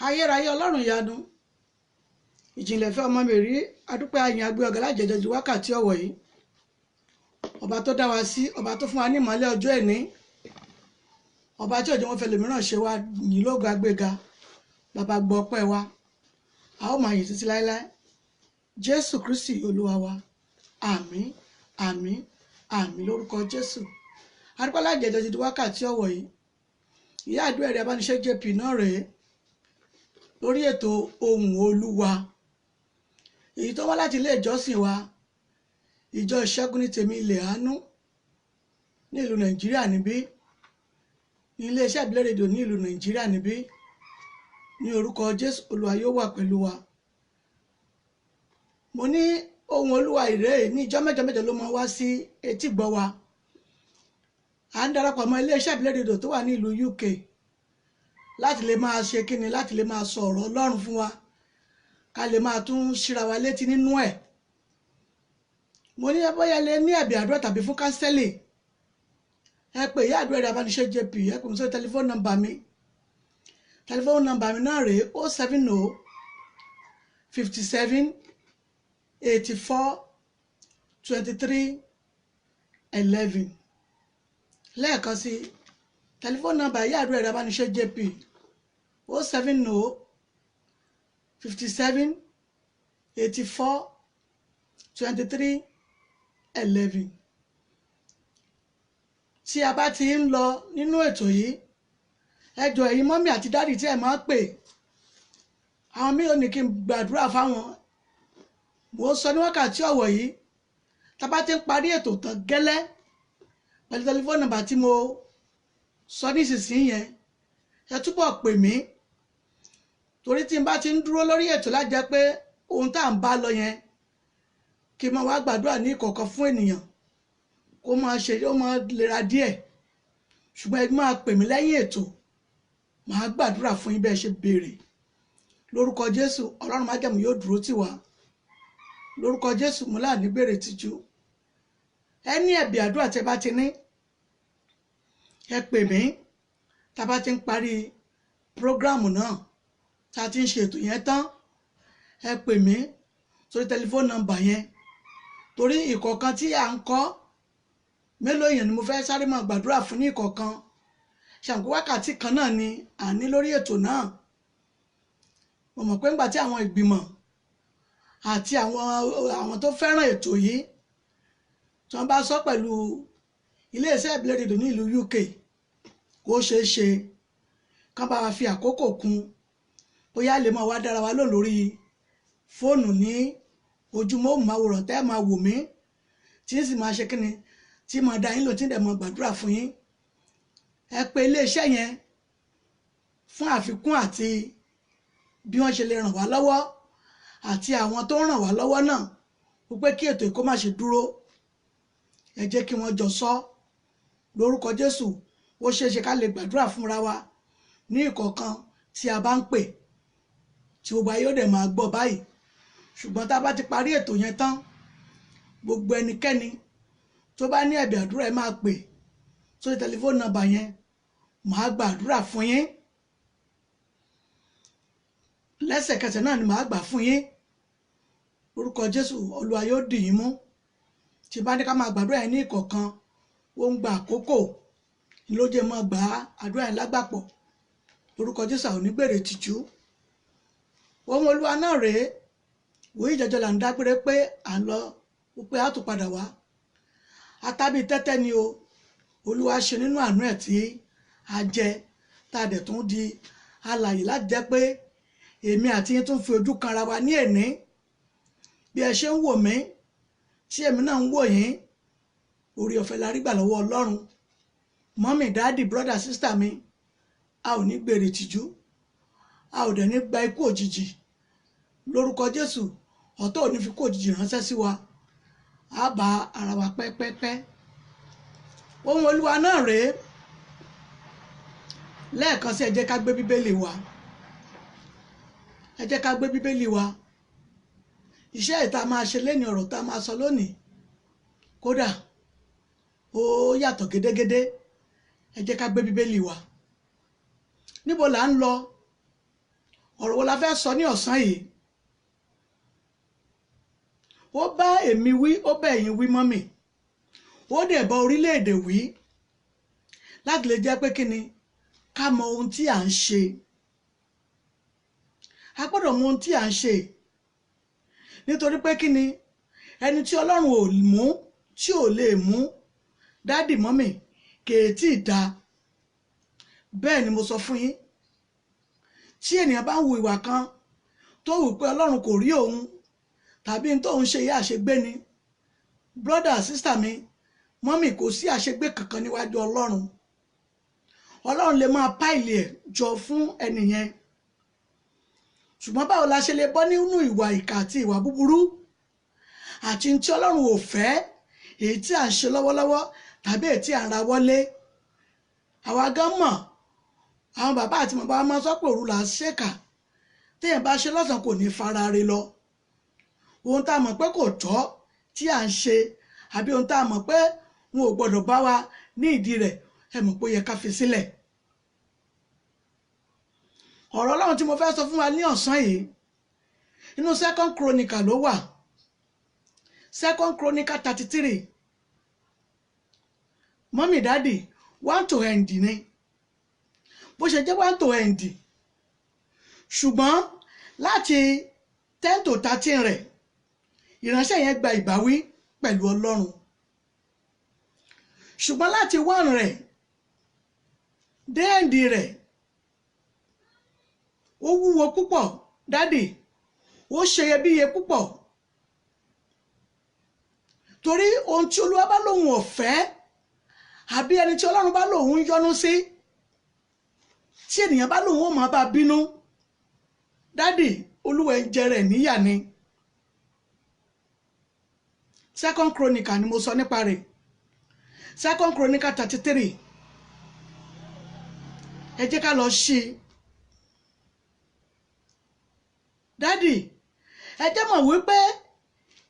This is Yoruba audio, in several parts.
Ayérayé Ọlọ́run ìyanu, ìjìnlẹ̀ fẹ́ ọmọ mi rí adúpẹ́ àyìn agbé ọ̀gá lájẹjọ ju wákàtí ọ̀wọ̀ yìí. Ọba tó dá wa sí, ọba tó fún wa ní ìmọ́lẹ̀ ọjọ́ ẹ̀ní, ọba tí òjò wọn fẹ́ lòmíràn ṣe wa yìn lógo agbéga. Bàbá gbọ́ ọpẹ́ wa, a ó máa yìn títí láéláé. Jésù Kristi Olúwa wa, àmín, àmín, àmín lórúkọ Jésù. Adúpẹ́ lájẹjọ ju wákàtí ọ̀wọ̀ yìí. Ìyá àdúrà rẹ̀ abániṣẹ́ JP náà rèé lórí ètò Ohùn Olúwa, èyí tó wá láti ilé ìjọsìn wa, ìjọ Ìṣẹ́gun ní Tèmi Ilẹ̀ Àánú ní ìlú Nàìjíríà níbí, ní iléeṣẹ́ ìbílẹ̀ rédíò ní ìlú Nàìjíríà níbí. Ní orúkọ Jésù, Olúwa yóò wà pẹ̀lú wa. Mo ní Ohùn Olúwa ìrèé ní ìjọ mẹ́jọ mẹ́jọ ló máa wá sí etí gbọ́ wa. À ń darapọ̀ mọ́ iléeṣẹ́ ìbílẹ̀ rédíò tó wà ní ìlú UK láti lè máa ṣe kíni, láti lè máa sọ ọ̀rọ̀ Ọlọ́run fún wa, ká lè máa tún ṣíra wa létí nínú ẹ̀. Mo ní bóyá lè ní ẹ̀bì àdúrà tàbí fún kánsẹ́lì, ẹ pè ìyá àdúrà rẹ̀ abániṣẹ́ JP, ẹ pè mí sórí tẹlifóònù nọ́mbà mi. Tẹlifóònù nọ́mbà mi náà rèé 070 57 84 23 11. Lẹ́ẹ̀kan sí, tẹlifóònù nọ́mbà ìyá àdúrà rẹ̀ abániṣẹ́ JP 070 57 84 23 11. Tí a bá ti ń lọ nínú ètò yìí, ẹ jọ̀ọ́ ẹ̀yin mọ́mí àti dádì tí ẹ máa ń pè, àwọn míì ò ní kí n gbàdúrà fáwọn. Mo ń sọ ní wákàtí ọ̀wọ̀ yìí, tá a bá ti ń parí ètò tán gẹ́lẹ́ pẹ̀lú tẹlifóònù nọ́mbà tí mo sọ nísinsìnyí yẹn, ẹ túbọ̀ pè mí, torí tí n bá ti ń dúró lórí ètò lájẹ́ pé ohun tá à ń bá lọ yẹn, kí n máa wá gbàdúrà ní ìkọ̀kọ̀ fún ènìyàn, kó máa ṣe ó máa lera díẹ̀. Ṣùgbọ́n ẹ máa pè mí lẹ́yìn ètò, màá gbàdúrà fún yín bẹ́ẹ̀ ṣe béèrè. Lórúkọ Jésù, Ọlọ́run májẹ̀mú yóò dúró tì wá. Lórúkọ Jésù, mo láàní béèrè tìjú. Ẹ ní ẹ̀bì àdúrà tí ẹ bá ti ní, ẹ pè mí tá a bá ti ń parí prógráàmù náà, tá a ti ń ṣe ètò yẹn tán, ẹ pè mí sórí tẹlifóònù nọ́mbà yẹn. Torí ìkọ̀ọ̀kan tí à ń kọ́, mélòó èèyàn ni mo fẹ́ sáré máa gbàdúrà fún ní ìkọ̀ọ̀kan. Ṣàǹkó wákàtí kan náà ni à ní lórí ètò náà. Mo mọ̀ pé ńgbà tí àwọn ìgbìmọ̀ àti àwọn tó fẹ́ràn ètò yìí tí wọ́n bá sọ pẹ̀lú iléeṣẹ́ ìbílẹ̀ rédíò ní ìlú UK, kó ṣeé ṣe kán bá wa fi àkókò kún, bóyá lè máa wá dára wa lò lórí fóònù ní ojúmọ́ òmùmáwòrán tẹ́ ẹ máa wò mí, tí ń sì máa ṣe kíni, tí máa dá yín lò, tí ń dẹ̀ máa gbàdúrà fún yín. Ẹ pè iléeṣẹ́ yẹn fún àfikún àti bí wọ́n ṣe lè ràn wá lọ́wọ́ àti àwọn tó ń ràn wá lọ́wọ́ náà, wípé kí ètò ìkó má ṣe dúró. Ẹ jẹ́ kí wọ́n jọ sọ. Lórúkọ Jésù, ó ṣeé ṣe ká lè gbàdúrà fúnra wa ní ìkọ̀ọ̀kan tí a bá ń pè, tí gbogbo ayé ó dẹ̀ máa gbọ́ báyìí. Ṣùgbọ́n tá a bá ti parí ètò yẹn tán, gbogbo ẹnikẹ́ni tó bá ní ẹ̀bẹ̀ àdúrà ẹ máa pè sórí tẹlifóònù nọ́mbà yẹn, màá gbàdúrà fún yín lẹ́sẹ̀kẹsẹ̀ náà ni màá gbà fún yín. Lórúkọ Jésù, Olúwa yóò dì yín mú. Tí bá ní ká máa gbàdúrà yẹn ní ìkọ̀ọ̀kan, ó ń gba àkókò ló jẹ́ máa gbà àdúrà yẹn lágbàpọ̀. Lórúkọ Jésù, àwọn onígbèrè tìjú. Ohùn Olúwa náà rèé. Wòye ìjọjọ là ń dágbére pé à ń lọ, pé a tún padà wá. Atábí tẹ́tẹ́ ni o. Olúwa ṣe nínú àánú ẹ̀ tí a jẹ, tá a dẹ̀ tún di alààyè láti jẹ́ pé èmi àti yín tún fi ojú kanra wa ní èní. Bí ẹ ṣe ń wò mí, tí èmi náà ń wò yín, orí ọ̀fẹ́ la rí gbà lọ́wọ́ Ọlọ́run. Mọ́mì, dáàdì, brọ́dà, sísítà mi, a ò ní gbèrè tìjú, a ò dẹ̀ ní gba ikú òjijì. Lórúkọ Jésù, ọ̀tọ̀ ò ní fi kú òjijì ránṣẹ́ sí wa. A bá ara wa pẹ́pẹ́pẹ́. Ohùn Olúwa náà rèé. Lẹ́ẹ̀kan sí, ẹ jẹ́ ká gbé Bíbélì wa. Ẹ jẹ́ ká gbé Bíbélì wa. Iṣẹ́ ìta máa ṣe léni, ọ̀rọ̀ tá a máa sọ lónìí, kódà ó yàtọ̀ gédégédé. Ẹ jẹ́ ká gbé Bíbélì wa. Níbo là ń lọ? Ọ̀rọ̀ wo la fẹ́ sọ ní ọ̀sán yìí? Ó bá èmi wí, ó bá ẹ̀yin wí mọ́mì, ó dẹ̀ bá orílẹ̀-èdè wí láti lè jẹ́ pé kí ni ká mọ ohun tí à ń ṣe. A gbọ́dọ̀ mọ ohun tí à ń ṣe, nítorí pé kí ni ẹni tí Ọlọ́run ò mú tí ò lè mú, dádì mọ́mì, kèétí da. Bẹ́ẹ̀ ni mo sọ fún yín. Tí ènìyàn bá ń hu ìwà kan tó wù pé Ọlọ́run kò rí òun tàbí n tóun ṣe yá àṣegbé ni, brọ́dà sísítà mi, mọ́mì, kò sí àṣegbé kankan níwájú Ọlọ́run. Ọlọ́run lè máa páìlì ẹ̀ jọ fún ẹnìyẹn. Ṣùgbọ́n báwo la ṣe lè bọ́ nínú ìwà ìkà àti ìwà búburú àti tí Ọlọ́run ò fẹ́, èyí tí à ń ṣe lọ́wọ́lọ́wọ́ tàbí èyí tí à ń rawọ́lé? Àwa gan mọ̀, àwọn bàbá àti màmá máa sọ pé òru là ń ṣèkà, téèyàn bá ṣe lọ́sàn-án kò ní fara re lọ. Ohun tá a mọ̀ pé kò tọ́ tí à ń ṣe, àbí ohun tá a mọ̀ pé wọn ò gbọ́dọ̀ bá wa ní ìdí rẹ̀, ẹ mọ̀ pé ó yẹ ká fi sílẹ̀. Ọ̀rọ̀ Ọlọ́run tí mo fẹ́ sọ fún wa ní ọ̀sán yìí, inú Second Chronicle ló wà. Second Chronicle 33. Mọ́mì dádì, 1 to end ni. Bó ṣe jẹ́ 1 to end, ṣùgbọ́n láti 10 to 13 rẹ̀, ìránṣẹ́ yẹn gba ìbáwí pẹ̀lú Ọlọ́run. Ṣùgbọ́n láti 1 rẹ̀ dé end rẹ̀, ó wúwo púpọ̀ dádì, ó ṣeyebíye púpọ̀. Torí ohun tí Olúwa bá lóun ò fẹ́, àbí ẹni tí Ọlọ́run bá lóun yọ́nú sí, tí ènìyàn bá lóun ó máa bá bínú, dádì, Olúwa ń jẹrẹ níyà ni. Second Chronicle ni mo sọ nípa rẹ̀. Second Chronicle 33. Ẹ jẹ́ ká lọ ṣí i. Dádì, ẹ jẹ́ mọ̀ wípé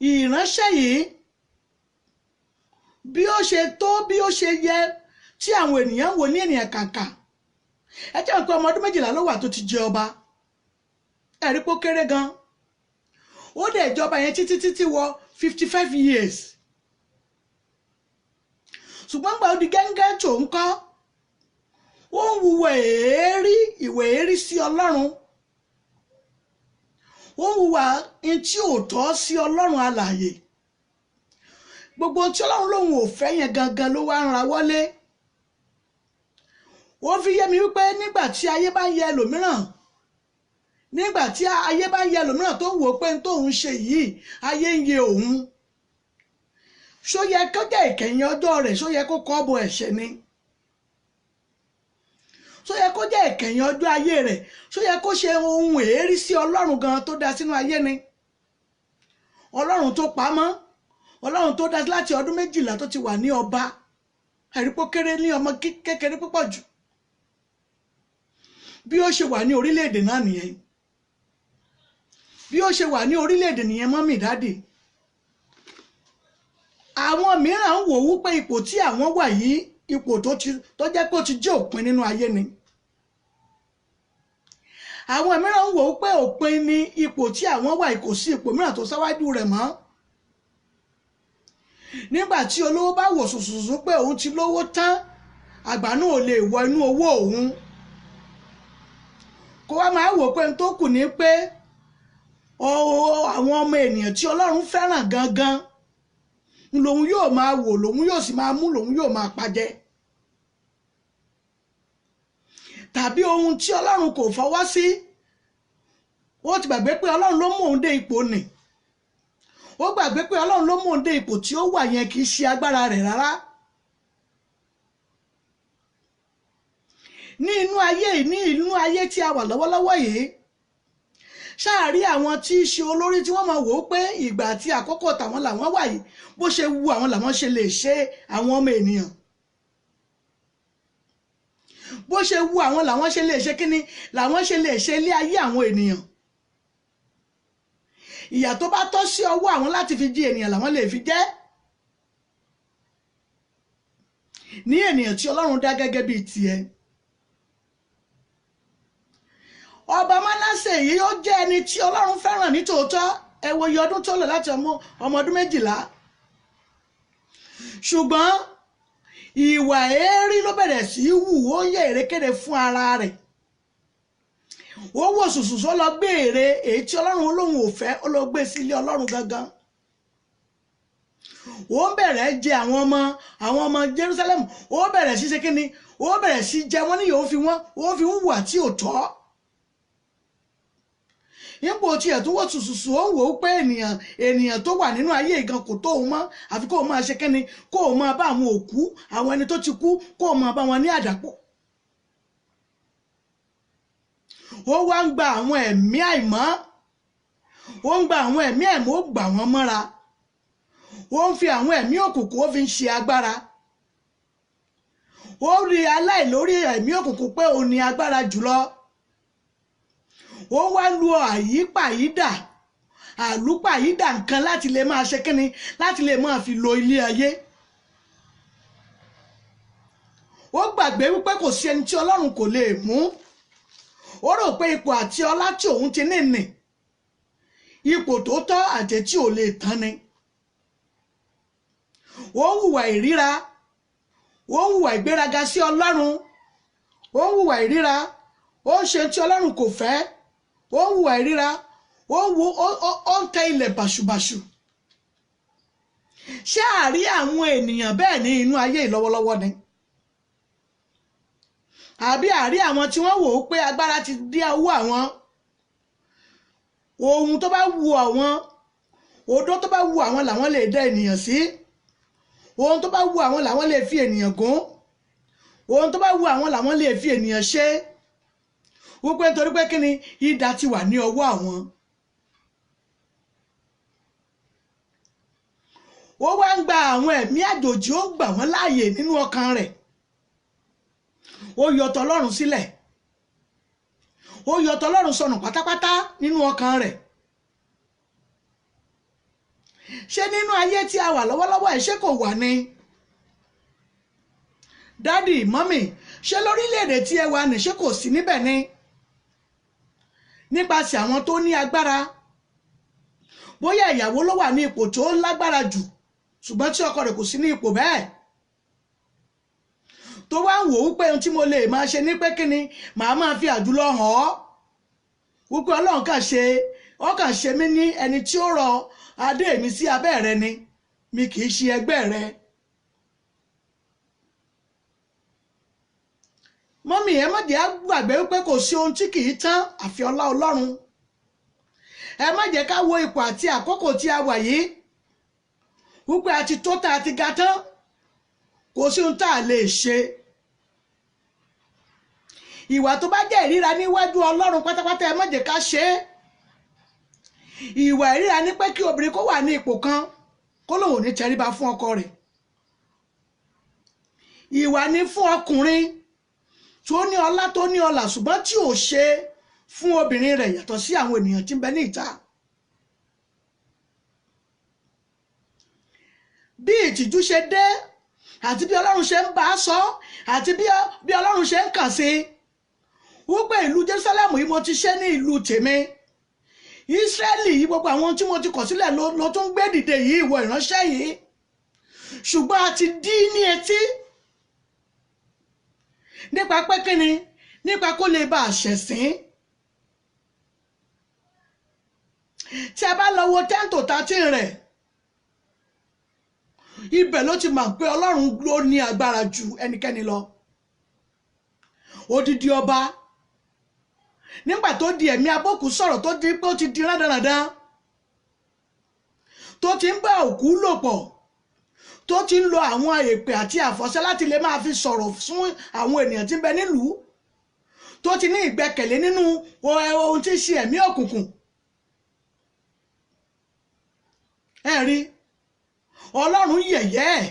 ìránṣẹ́ yìí, bí ó ṣe tó, bí ó ṣe yẹ tí àwọn ènìyàn wò ní ènìyàn kàǹkà. Ẹ jẹ́ mọ̀ pé ọmọ ọdún 12 ló wà tó ti jẹ ọba. Ẹ̀rí pó kéré gan. Ó dẹ̀ jọba yẹn títí títí wọ 55 years. Ṣùgbọ́n gbà ó di gẹ́gẹ́ tó ń kọ́, ó ń wùwà èérí, ìwà èérí sí Ọlọ́run. Ó ń wùwà tí ò tọ́ sí Ọlọ́run alààyè. Gbogbo tí Ọlọ́run lòun ò fẹ́ yẹn gangan ló wá ń rawọ́lé. Ó fi yé mi wípé nígbà tí ayé bá ń yẹ ẹlòmíràn, nígbà tí ayé bá ń yẹ ẹlòmíràn tó ń wò pé tóun ṣe yìí, ayé ń yẹ òun. Ṣó yẹ kó jẹ́ ìkẹyìn ọjọ́ rẹ̀, ṣó yẹ kó kọ́ bọ ẹ̀ṣẹ̀ ni? Ṣó yẹ kó jẹ́ ìkẹyìn ọjọ́ ayé rẹ̀, ṣó yẹ kó ṣe ohun èérí sí Ọlọ́run gan tó dá sínú ayé ni? Ọlọ́run tó pamọ́, Ọlọ́run tó dá láti ọdún 12 tó ti wà ní ọba, ẹ̀rí pó kéré ní ọmọ kékeré púpọ̀ jù. Bí ó ṣe wà ní orílẹ̀-èdè náà nìyẹn. Bí ó ṣe wà ní orílẹ̀-èdè nìyẹn, mọ́mì dádì. Àwọn mìíràn ń wò wípé ipò tí àwọn wà yìí, ipò tó jẹ́ pé ó ti jẹ́ òpin nínú ayé ni. Àwọn mìíràn ń wò wípé òpin ni ipò tí àwọn wà yìí, kò sí ipò mìíràn tó sáwájú rẹ̀ mọ́. Nígbà tí olówó bá wò sùsùsù pé òun ti lówó tán, àgbà náà ò lè wọ inú owó òun. Kó wá máa wò pé n tó kù ní pé àwọn ọmọ ènìyàn tí Ọlọ́run fẹ́ràn gangan lòun yóò máa wò, lòun yóò sì máa mú, lòun yóò máa pàjẹ́. Tàbí ohun tí Ọlọ́run kò fọwọ́ sí, ó ti gbàgbé pé Ọlọ́run ló mú òun dé ipò nì. Ó gbàgbé pé Ọlọ́run ló mú òun dé ipò tí ó wà yẹn, kì í ṣe agbára rẹ̀ rárá. Ní inú ayé, ní inú ayé tí a wà lọ́wọ́lọ́wọ́ yìí, ṣáàrí àwọn tí í ṣe olórí tí wọ́n máa wò ó pé ìgbà àti àkókò tàwọn làwọn wà yìí, bó ṣe wu àwọn làwọn ṣe lè ṣe àwọn ọmọ ènìyàn. Bó ṣe wu àwọn làwọn ṣe lè ṣe kíni, làwọn ṣe lè ṣe ilé ayé àwọn ènìyàn. Ìyà tó bá tọ́ sí ọwọ́ àwọn láti fi jí ènìyàn làwọn lè fi jẹ́. Ní ènìyàn tí Ọlọ́run dá gẹ́gẹ́ bíi tiẹ̀. Ọba Mánásè yìí ó jẹ́ ẹni tí Ọlọ́run fẹ́ràn ní tòótọ́. Ẹ wo iye ọdún tó lò láti ọmọ ọdún 12. Ṣùgbọ́n ìwà èérí ló bẹ̀rẹ̀ sí í wù, ó ń yẹ èrèkèrè fún ara rẹ̀. Ó wò sùsù só lọ gbé ère èyí tí Ọlọ́run olóhùn ò fẹ́, ó lọ gbé sí ilé Ọlọ́run gangan. Ó ń bẹ̀rẹ̀ jẹ àwọn ọmọ Jerusalem, ó bẹ̀rẹ̀ sí ṣe kíni, ó bẹ̀rẹ̀ sí jẹ wọ́n níyà, ó fi wọ́n, ó fi ń hùwà tí ò tọ́. Ipò tiẹ̀ tó wò sùsùsù, ó wò ó pé ènìyàn tó wà nínú ayé ìgan kò tó òun mọ́, àfi kó o máa ṣe kíni, kó o máa bá àwọn òkú, àwọn ẹni tó ti kú, kó o máa bá wọn ní àdàpọ̀. Ó wá ń gba àwọn ẹ̀mí àìmọ́, ó ń gba àwọn ẹ̀mí àìmọ́, ó gbà wọ́n mọ́ra. Ó ń fi àwọn ẹ̀mí òkùnkùn, ó fi ń ṣe agbára. Ó rí aláìlórí ẹ̀mí òkùnkùn pé òun ní agbára jùlọ. Ó wá lu àyípàyídà, àlùpàyídà nǹkan láti lè máa ṣe kínni, láti lè máa fi lo ilé ayé. Ó gbàgbé wípé kò sí ẹni tí Ọlọ́run kò lè mú. Ó rò pé ipò àti ọlá tí òun ti ní nì, ipò tó tọ́ àti tí ò lè tán ni. Ó ń hùwà ìríra, ó ń hùwà ìgbéraga sí Ọlọ́run, ó ń hùwà ìríra, ó ń ṣe tí Ọlọ́run kò fẹ́, ó ń hùwà ìríra, ó ń tẹ ilẹ̀ bàṣubàṣu. Ṣé àrí àwọn ènìyàn bẹ́ẹ̀ ní inú ayé ìlọ́wọ́lọ́wọ́ ni? Àbí àrí àwọn tí wọ́n wò ó pé agbára ti dé owó àwọn, ohun tó bá wù àwọn, odó tó bá wù àwọn làwọn lè dá ènìyàn sí, ohun tó bá wù àwọn làwọn lè fi ènìyàn gún, ohun tó bá wù àwọn làwọn lè fi ènìyàn ṣe, wípé nítorí pé kí ni idà ti wà ní ọwọ́ àwọn. Ó wá ń gba àwọn ẹ̀mí àjòjì, ó ń gbà wọ́n láàyè nínú ọkàn rẹ̀. Ó yọ tọlọ́run sílẹ̀, ó yọ tọlọ́run sọnù pátápátá nínú ọkàn rẹ̀. Ṣé nínú ayé tí a wà lọ́wọ́lọ́wọ́ ẹ̀ ṣé kò wà ni? Dádì, mọ́mì, ṣé lórílẹ̀‐èdè tí ẹ wà ní ṣé kò sí níbẹ̀ ni? Nípasẹ̀ àwọn tó ní agbára, bóyá ìyàwó ló wà ní ipò tó lágbára jù, ṣùgbọ́n tí ọkọ rẹ̀ kò sí ní ipò bẹ́ẹ̀, tó wá ń wò ó pé ohun tí mo lè máa ṣe ní pé kíni, màá máa fi àjùlọ hàn ọ́, wípé Ọlọ́run kàn ṣe, ó kàn ṣe mí ní ẹni tí ó rọ adé mi sí abẹ́ rẹ ni, mi kì í ṣe ẹgbẹ́ rẹ. Mọ́mì, ẹ má jẹ́ á gbàgbé wípé kò sí ohun tí kì í tán àfi ọlá Ọlọ́run. Ẹ má jẹ́ ká wo ipò àti àkókò tí a wà yìí wípé a ti tó tá a ti ga tán, kò sí ohun tá a lè ṣe. Ìwà tó bá jẹ́ ìríra níwájú Ọlọ́run pátápátá, ẹ má jẹ́ ká ṣe é. Ìwà ìríra ni pé kí obìnrin kó wà ní ipò kan kó lòun ò ní tẹríba fún ọkọ rẹ̀. Ìwà ni fún ọkùnrin tó ní ọlá tó ní ọlà ṣùgbọ́n tí ò ṣe fún obìnrin rẹ̀ yàtọ̀ sí àwọn ènìyàn tí ń bẹ ní ìta. Bí ìtìjú ṣe dé àti bí Ọlọ́run ṣe ń bá a sọ àti bí Ọlọ́run ṣe ń kàn sí wípé ìlú Jerusalem yìí mo ti ṣe ní ìlú tèmi, Ísírẹ́lì yìí gbogbo àwọn tí mo ti kọ̀ sílẹ̀ ló tún gbé dìde yìí, ìwọ ìránṣẹ́ yìí, ṣùgbọ́n a ti dí ní etí nípa pé kíni, nípa kó lè bá a ṣẹ̀sín. Tí a bá lọ wo 10 to 13 rẹ̀, ibẹ̀ ló ti mọ̀ pé Ọlọ́run ló ní agbára ju ẹnikẹ́ni lọ. Odidi ọba nígbà tó di ẹ̀mí abókù sọ̀rọ̀, tó di pé ó ti di rádaràda, tó ti ń bá òkú lò pọ̀, tó ti ń lo àwọn èpè àti àfọ̀ṣẹ láti lè máa fi sọ̀rọ̀ fún àwọn ènìyàn tí ń bẹ nílùú, tó ti ní ìgbẹ́kẹ̀lé nínú ohun tí ń ṣe ẹ̀mí òkùnkùn. Ẹ rí Ọlọ́run yẹ̀yẹ́ ẹ̀.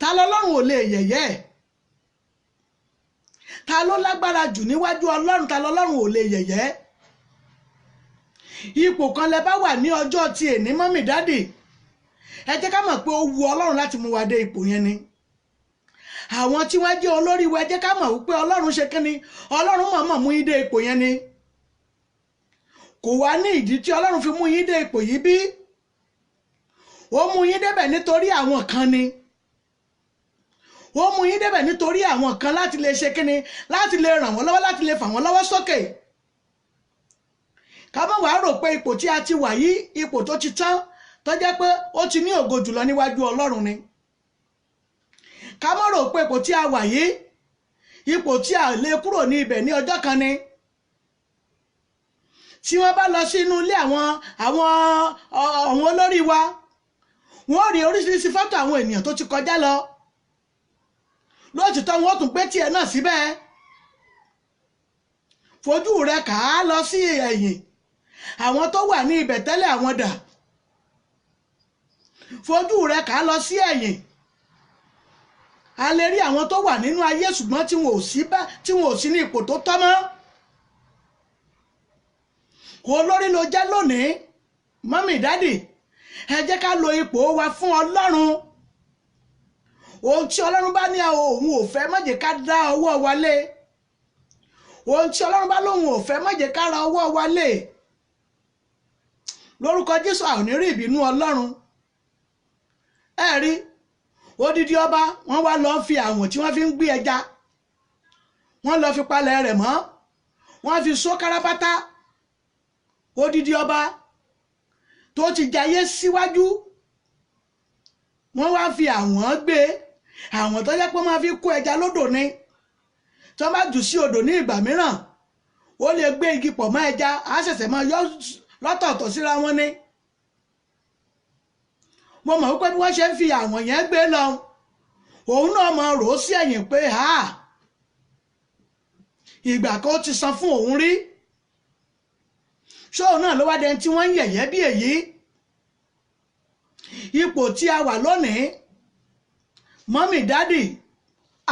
Ta lọ́lọ́run ò lè yẹ̀yẹ́ ẹ̀? Ta ló lágbára jù níwájú Ọlọ́run? Ta lọ́lọ́run ò lè yẹ̀yẹ́? Ipò kan lẹ bá wà ní ọjọ́ ti èní, mọ́mì dádì, ẹ jẹ́ ká mọ̀ pé ó wu Ọlọ́run láti mú wa dé ipò yẹn ni. Àwọn tí wọ́n jẹ́ olórí wa, ẹ jẹ́ ká mọ̀ wípé Ọlọ́run ṣe kínni, Ọlọ́run mọ̀ọ́mọ̀ mú yín dé ipò yẹn ni. Kò wá ní ìdí tí Ọlọ́run fi mú yín dé ipò yìí bí. Ó mú yín débẹ̀ nítorí àwọn kan ni. Ó mú yín débẹ̀ nítorí àwọn kan láti lè ṣe kínni, láti lè ràn wọ́n lọ́wọ́, láti lè fà wọ́n lọ́wọ́ sókè. Ká má wàá rò pé ipò tí a ti wà yìí, ipò tó ti tán, tó jẹ́ pé ó ti ní ògo jùlọ níwájú Ọlọ́run ni. Ká má rò pé ipò tí a wà yìí, ipò tí a lè kúrò ní ibẹ̀ ní ọjọ́ kan ni. Tí wọ́n bá lọ sí inú ilé àwọn olórí wa, wọ́n rí oríṣiríṣi fọ́tò àwọn ènìyàn tó ti kọjá lọ. Lóòtítọ́ wọ́n tún gbé tiẹ̀ náà síbẹ̀. Fojú rẹ kà á lọ sí ẹ̀yìn, àwọn tó wà ní ibẹ̀ tẹ́lẹ̀ àwọn dà. Fojú rẹ kà á lọ sí ẹ̀yìn, a lè rí àwọn tó wà nínú ayé ṣùgbọ́n tí wọn ò sí ní ipò tó tọ́ mọ́. Olórí ló jẹ́ lónìí, mọ́mì dádì, ẹ jẹ́ ká lo ipò wa fún Ọlọ́run. Ohun tí Ọlọ́run bá ní òun ò fẹ́, má jẹ́ ká dá ọwọ́ wa lé. Ohun tí Ọlọ́run bá lóun ò fẹ́, má jẹ́ ká ra ọwọ́ wa lé. Lórúkọ Jésù, a ò ní rí ìbínú Ọlọ́run. Ẹ rí odidi ọba, wọ́n wá lọ fi àwọn tí wọ́n fi ń gbé ẹja, wọ́n lọ fi palẹ̀ rẹ̀ mọ́, wọ́n fi só kárápátá. Odidi ọba tó ti jayé síwájú, wọ́n wá fi àwọn gbé, àwọn tó jẹ́ pé wọ́n fi kó ẹja lódò ni. Tí wọ́n bá jù sí odò ní ìgbà mìíràn, ó lè gbé igi pọ̀ mọ́ ẹja, á ṣẹ̀ṣẹ̀ máa yọ lọ́tọ̀ọ̀tọ̀ síra wọn ni. Mo mọ̀ wípé bí wọ́n ṣe ń fi àwọn yẹn gbé lọ, òun náà máa rò ó sí ẹ̀yìn pé ha, ìgbà kan ó ti san fún òun rí. Ṣóun náà ló wá dẹni tí wọ́n ń yẹ̀yẹ́ bí èyí. Ipò tí a wà lónìí, mọ́mì dádì,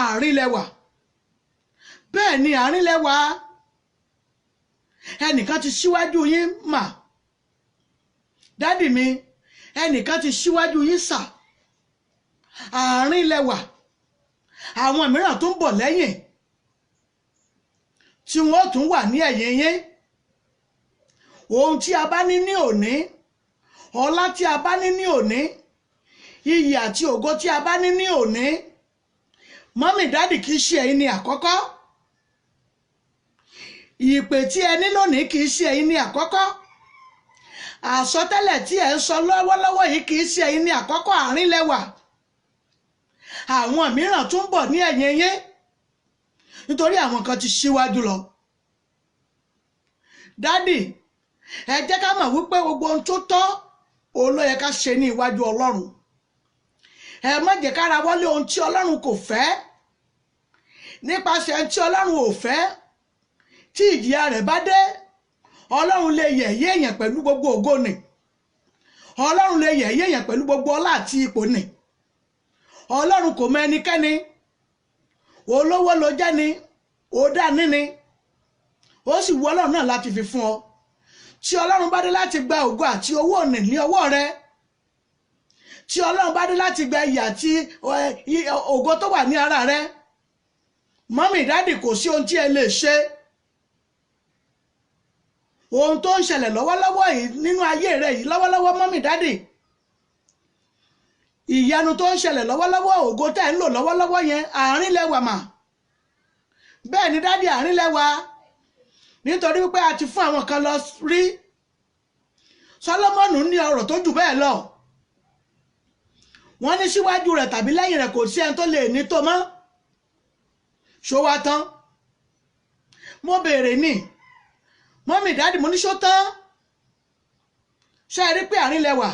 àárín lẹ wà. Bẹ́ẹ̀ ni àárín lẹ wà. Ẹnìkan ti ṣíwájú yín mà, dádì mi, ẹnìkan ti ṣíwájú yín sà. Àárín lẹ wà. Àwọn mìíràn tó ń bọ̀ lẹ́yìn tí wọ́n tún wà ní ẹ̀yìn yín. Ohun tí a bá ní ní òní, ọlá tí a bá ní ní òní, iyì àti ògo tí a bá ní ní òní, mọ́mì dádì, kì í ṣe ẹ̀yin ní àkọ́kọ́. Ìpè tí ẹ ní lónìí kì í ṣe ẹ̀yin ní àkọ́kọ́. Àsọtẹ́lẹ̀ tí ẹ ń sọ lọ́wọ́lọ́wọ́ yìí kì í ṣe ẹ̀yin ní àkọ́kọ́. Àárín lẹ wà. Àwọn mìíràn tún bọ̀ ní ẹ̀yìn yín, nítorí àwọn kan ti ṣíwájú lọ. Dádì, ẹ jẹ́ ká mọ̀ wípé gbogbo ohun tó tọ́ òun ló yẹ ká ṣe ní iwájú Ọlọ́run. Ẹ má jẹ́ ká ra wọlé ohun tí Ọlọ́run kò fẹ́. Nípasẹ̀ ohun tí Ọlọ́run ò fẹ́, tí ìjìyà rẹ̀ bá dé, Ọlọ́run lè yẹ̀yẹ́ èèyàn pẹ̀lú gbogbo ògo nì. Ọlọ́run lè yẹ̀yẹ́ èèyàn pẹ̀lú gbogbo ọlá àti ipò nì. Ọlọ́run kò mọ ẹnikẹ́ni. Olówó ló jẹ́ ni, ó dá níní, ó sì wù Ọlọ́run náà láti fi fún ọ. Tí Ọlọ́run bá dé láti gba ògo àti owó nì ní ọwọ́ rẹ, tí Ọlọ́run bá dé láti gba iyì àti ògo tó wà ní ara rẹ, mọ́mì dádì, kò sí ohun tí ẹ lè ṣe. Ohun tó ń ṣẹlẹ̀ lọ́wọ́lọ́wọ́ yìí nínú ayé rẹ yìí lọ́wọ́lọ́wọ́, mọ́mì dádì, ìyanu tó ń ṣẹlẹ̀ lọ́wọ́lọ́wọ́, ògo tẹ́ ń lò lọ́wọ́lọ́wọ́ yẹn, àárín lẹ wà mà. Bẹ́ẹ̀ ni dádì, àárín lẹ wà, nítorí wípé a ti fún àwọn kan lọ rí. Sọlọ́mọ́nù ní ọrọ̀ tó jù bẹ́ẹ̀ lọ. Wọ́n ní síwájú rẹ̀ tàbí lẹ́yìn rẹ̀ kò sí ẹni tó lè ní tó mọ́. Ṣó wá tán? Mo béèrè ní mọ́mì dádì, mo ní ṣó tán? Ṣé ẹ rí pé àárín lẹ wà?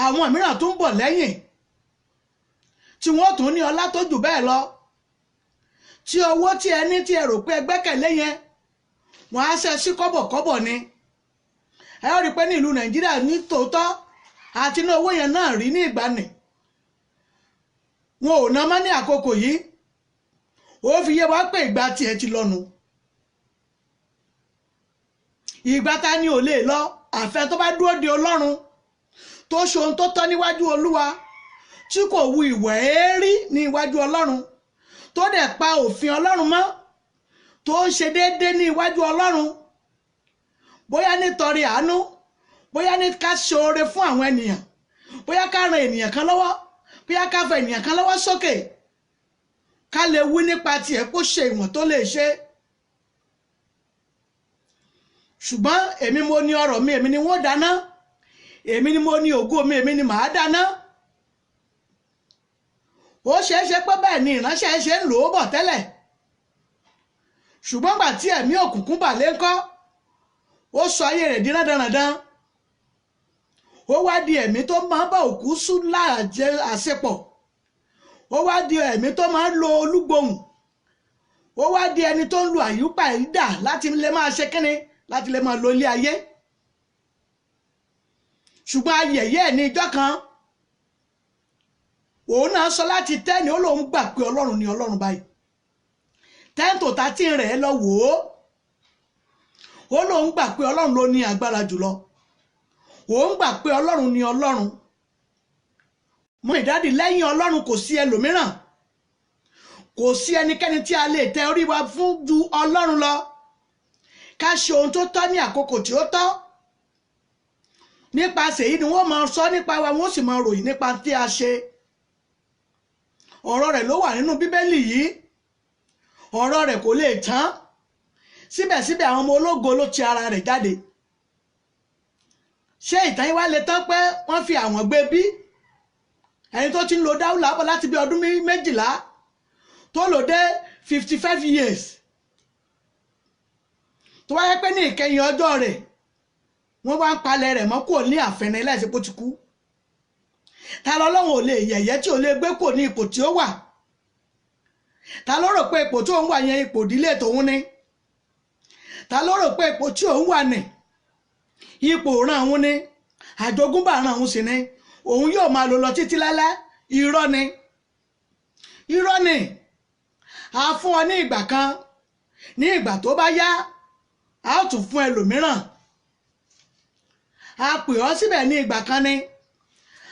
Àwọn mìíràn tó ń bọ̀ lẹ́yìn tí wọ́n tún ní ọlá tó jù bẹ́ẹ̀ lọ. Tí owó tí ẹ ní tí ẹ rò pé ẹ gbẹ́kẹ̀lé yẹn, wọ́n á ṣe sí kọ́bọ̀kọ́bọ̀ ni. Ẹ rí i pé ní ìlú Nàìjíríà ní tòótọ́ àti ní owó yẹn náà rí ní ìgbàanì, wọn ò ná mọ́ ní àkókò yìí. Ó fi yé wa pé ìgbà tiẹ̀ ti lọ́nu. Ìgbà ta ni ò lè lọ, àfẹ́ tó bá dúró de Ọlọ́run, tó ṣe ohun tó tọ́ níwájú Olúwa, tí kò wu ìwà èérí ní iwájú Ọlọ́run, tó dẹ̀ pa òfin Ọlọ́run mọ́, tó ń ṣe déédéé ní iwájú Ọlọ́run, bóyá nítorí àánú, bóyá ní ká ṣe oore fún àwọn ènìyàn, bóyá ká ran ènìyàn kan lọ́wọ́, bóyá ká fa ènìyàn kan lọ́wọ́ sókè, ká lè wí nípa tiẹ̀ kó ṣe ìwọ̀n tó lè ṣe. Ṣùgbọ́n èmi mo ní ọrọ̀ mi, èmi ni wọ́n dáná, èmi ni mo ní ògo mi, èmi ni màá dáná. Ó ṣeé ṣe pé bẹ́ẹ̀ ni ìránṣẹ́ ṣe ń lò ó bọ̀ tẹ́lẹ̀, ṣùgbọ́n gbà tí ẹ̀mí òkùnkùn bà lé ńkọ́, ó sọ ayé rẹ̀ di rádaràdan. Ó wá di ẹ̀mí tó máa ń bá òkú sùn láàjẹ àṣepọ̀, ó wá di ẹ̀mí tó máa ń lo olúgbòhùn, ó wá di ẹni tó ń lo àyípa ìdà láti lè máa ṣe kínni, láti lè máa lo ilé ayé. Ṣùgbọ́n ayẹyẹ ẹ̀ ní ijọ́ kan, òun náà sọ láti tẹ́ni, ó lóun gbà pé Ọlọ́run ni Ọlọ́run báyìí. 10 to 13 rẹ̀ lọ wò ó, ó lóun gbà pé Ọlọ́run ló ní agbára jùlọ, òun gbà pé Ọlọ́run ni Ọlọ́run. Mọ ìdádì, lẹ́yìn Ọlọ́run kò sí ẹlòmíràn, kò sí ẹnikẹ́ni tí a lè tẹ orí wa fún ju Ọlọ́run lọ. Ká ṣe ohun tó tọ́ ní àkókò tí ó tọ́. Nípasẹ̀ èyí ni wọ́n máa sọ nípa wa, wọ́n sì máa ròyìn nípa tí a ṣe. Ọ̀rọ̀ rẹ̀ ló wà nínú Bíbélì yìí, ọ̀rọ̀ rẹ̀ kò lè tán. Síbẹ̀síbẹ̀ àwọn ọmọ ológo ló ti ara rẹ̀ jáde. Ṣé ìtàn yìí wá lè tán pé wọ́n fi àwọn gbé bí? Ẹni tó ti ń lo dáúlà bọ̀ láti bí ọdún 12 tó lò dé 55 years, tó wáyé pé ní ìkẹyìn ọjọ́ rẹ̀ wọ́n wá ń palẹ̀ rẹ̀ mọ́ kúrò ní àfẹnẹ láìsí pé ó ti kú. Ta lọ́lọ́run ò lè yẹ̀yẹ́ tí ò lè gbé kò ní ipò tí ó wà? Ta ló rò pé ipò tí òun wà yẹn ipò ìdílé tòun ni? Ta ló rò pé ipò tí òun wà ní ipò ràn òun ni, àjogúnbá ràn òun sì ni, òun yóò máa lò lọ títí lálẹ́? Irọ́ ni, irọ́ ni. A fún ọ ní ìgbà kan, ní ìgbà tó bá yá a ó tún fún ẹlòmíràn. A pè ọ́ síbẹ̀ ní ìgbà kan ni,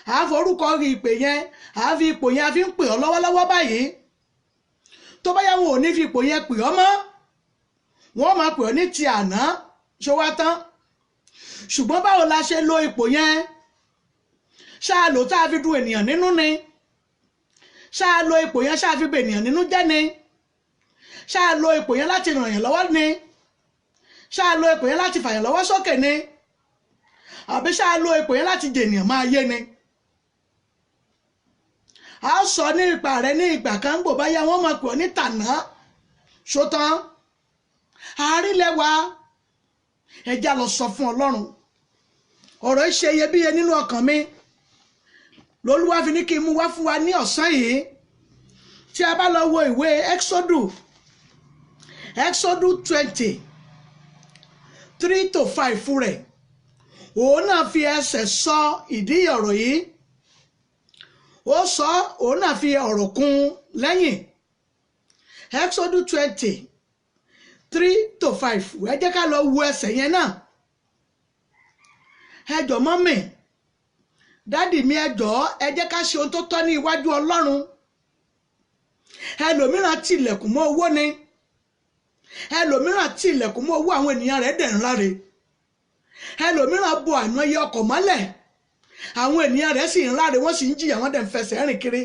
a forúkọ ìpè yẹn, a fi ipò yẹn a fi ń pè ọ́ lọ́wọ́lọ́wọ́ báyìí. Tó bá yá wọn ò ní fi ipò yẹn pè ọ́ mọ́, wọ́n máa pè ọ́ ní ti àná, ṣó wá tán. Ṣùgbọ́n báwo la ṣe lo ipò yẹn? Ṣáà lò tá a fi dùn ènìyàn nínú ni? Ṣáà lo ipò yẹn ṣáà fi bẹ ènìyàn nínú jẹ́ ni? Ṣáà lo ipò yẹn láti ràn yàn lọ́wọ́ ni? Ṣáà lo ipò yẹn láti fàyàn lọ́wọ́ sókè ni? Àbí ṣáà lo ipò yẹn láti dènìyàn máa yé ni? A sọ ní ipa rẹ ní ìgbà kan, gbò báyà wọ́n máa pè ọ́ ní tànà, ṣótán àárín lẹ́wà. Ẹja lọ sọ fún Ọlọ́run. Ọ̀rọ̀ yìí ṣe iyebíye nínú ọkàn mi lÓlúwa fi ní kí n mú wá fún wa ní ọ̀sán yìí. Tí a bá lọ wo ìwé Exodus 20:3 to 5 rẹ̀, òun náà fi ẹsẹ̀ sọ ìdí ọ̀rọ̀ yìí. Ó sọ, òun náà fi ọ̀rọ̀ kún lẹ́yìn. Exodus 20:3 to 5, ẹ jẹ́ ká lọ wo ẹsẹ̀ yẹn náà. Ẹ jọ̀ọ́, mummy, daddy mi, ẹ jọ̀ọ́, ẹ jẹ́ ká ṣe ohun tó tọ́ ní iwájú Ọlọ́run. Ẹlòmíràn tilẹ̀kùn mọ́ owó ni, ẹlòmíràn tilẹ̀kùn mọ́ owó, àwọn ènìyàn rẹ̀ dẹ̀ ń ráre. Ẹlòmíràn bo àìmọye ọkọ̀ mọ́lẹ̀, àwọn ènìyàn rẹ̀ sì ń ráre, wọ́n sì ń jìyà, wọ́n dẹ̀ ń fẹsẹ̀ rìn kiri.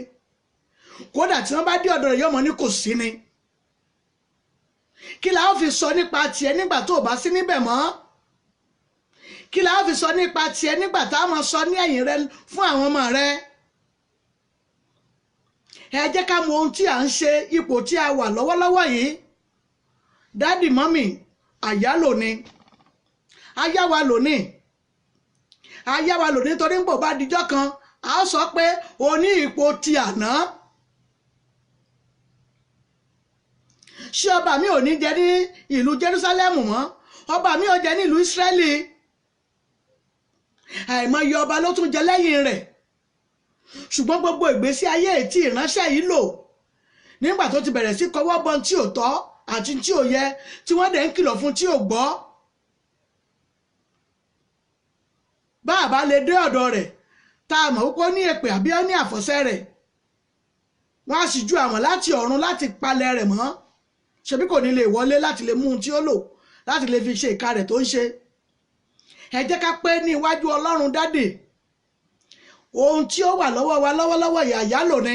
Kódà tí wọ́n bá dé ọ̀dọ̀ rẹ̀, yọmọ ní kò sí ni. Kí la ó fi sọ nípa tiẹ̀ nígbà tó o bá sí níbẹ̀ mọ́? Kí la ó fi sọ nípa tiẹ̀ nígbà tá a máa sọ ní ẹ̀yìn rẹ fún àwọn ọmọ rẹ? Ẹ jẹ́ ká mọ ohun tí à ń ṣe, ipò tí a wà lọ́wọ́lọ́wọ́ yìí. Daddy, mummy, àyálò ni, ayáwa lónìí, ayáwa lónìí, torí ń bò bá dijọ́ kan, a ó sọ pé o ní ipò ti àná. Ṣé ọba mi ò ní jẹ ní ìlú Jerusalem mọ́? Ọba mi ò jẹ ní ìlú Israẹli. Àìmọye ọba ló tún jẹ lẹ́yìn rẹ̀. Ṣùgbọ́n gbogbo ìgbésí ayé tí ìránṣẹ́ yìí lò nígbà tó ti bẹ̀rẹ̀ sí kọwọ́ bọ tí ò tọ́ àti tí ò yẹ, tí wọ́n dẹ̀ ń kìlọ̀ fún tí ò gbọ́, bá a bá lè dé ọ̀dọ̀ rẹ̀, Tá a mọ̀ wípé ó ní èpè àbí ó ní àfọ̀ṣẹ rẹ̀, wọ́n á sì ju àwọn láti ọ̀run láti palẹ̀ rẹ̀ mọ́. Ṣebí kò ní lè wọlé láti lè mú ohun tí ó lò láti lè fi ṣe ìka rẹ̀ tó ń ṣe. Ẹ jẹ́ ká pé ní iwájú Ọlọ́run dádì, ohun tí ó wà lọ́wọ́ wa lọ́wọ́lọ́wọ́ yìí àyálò ni.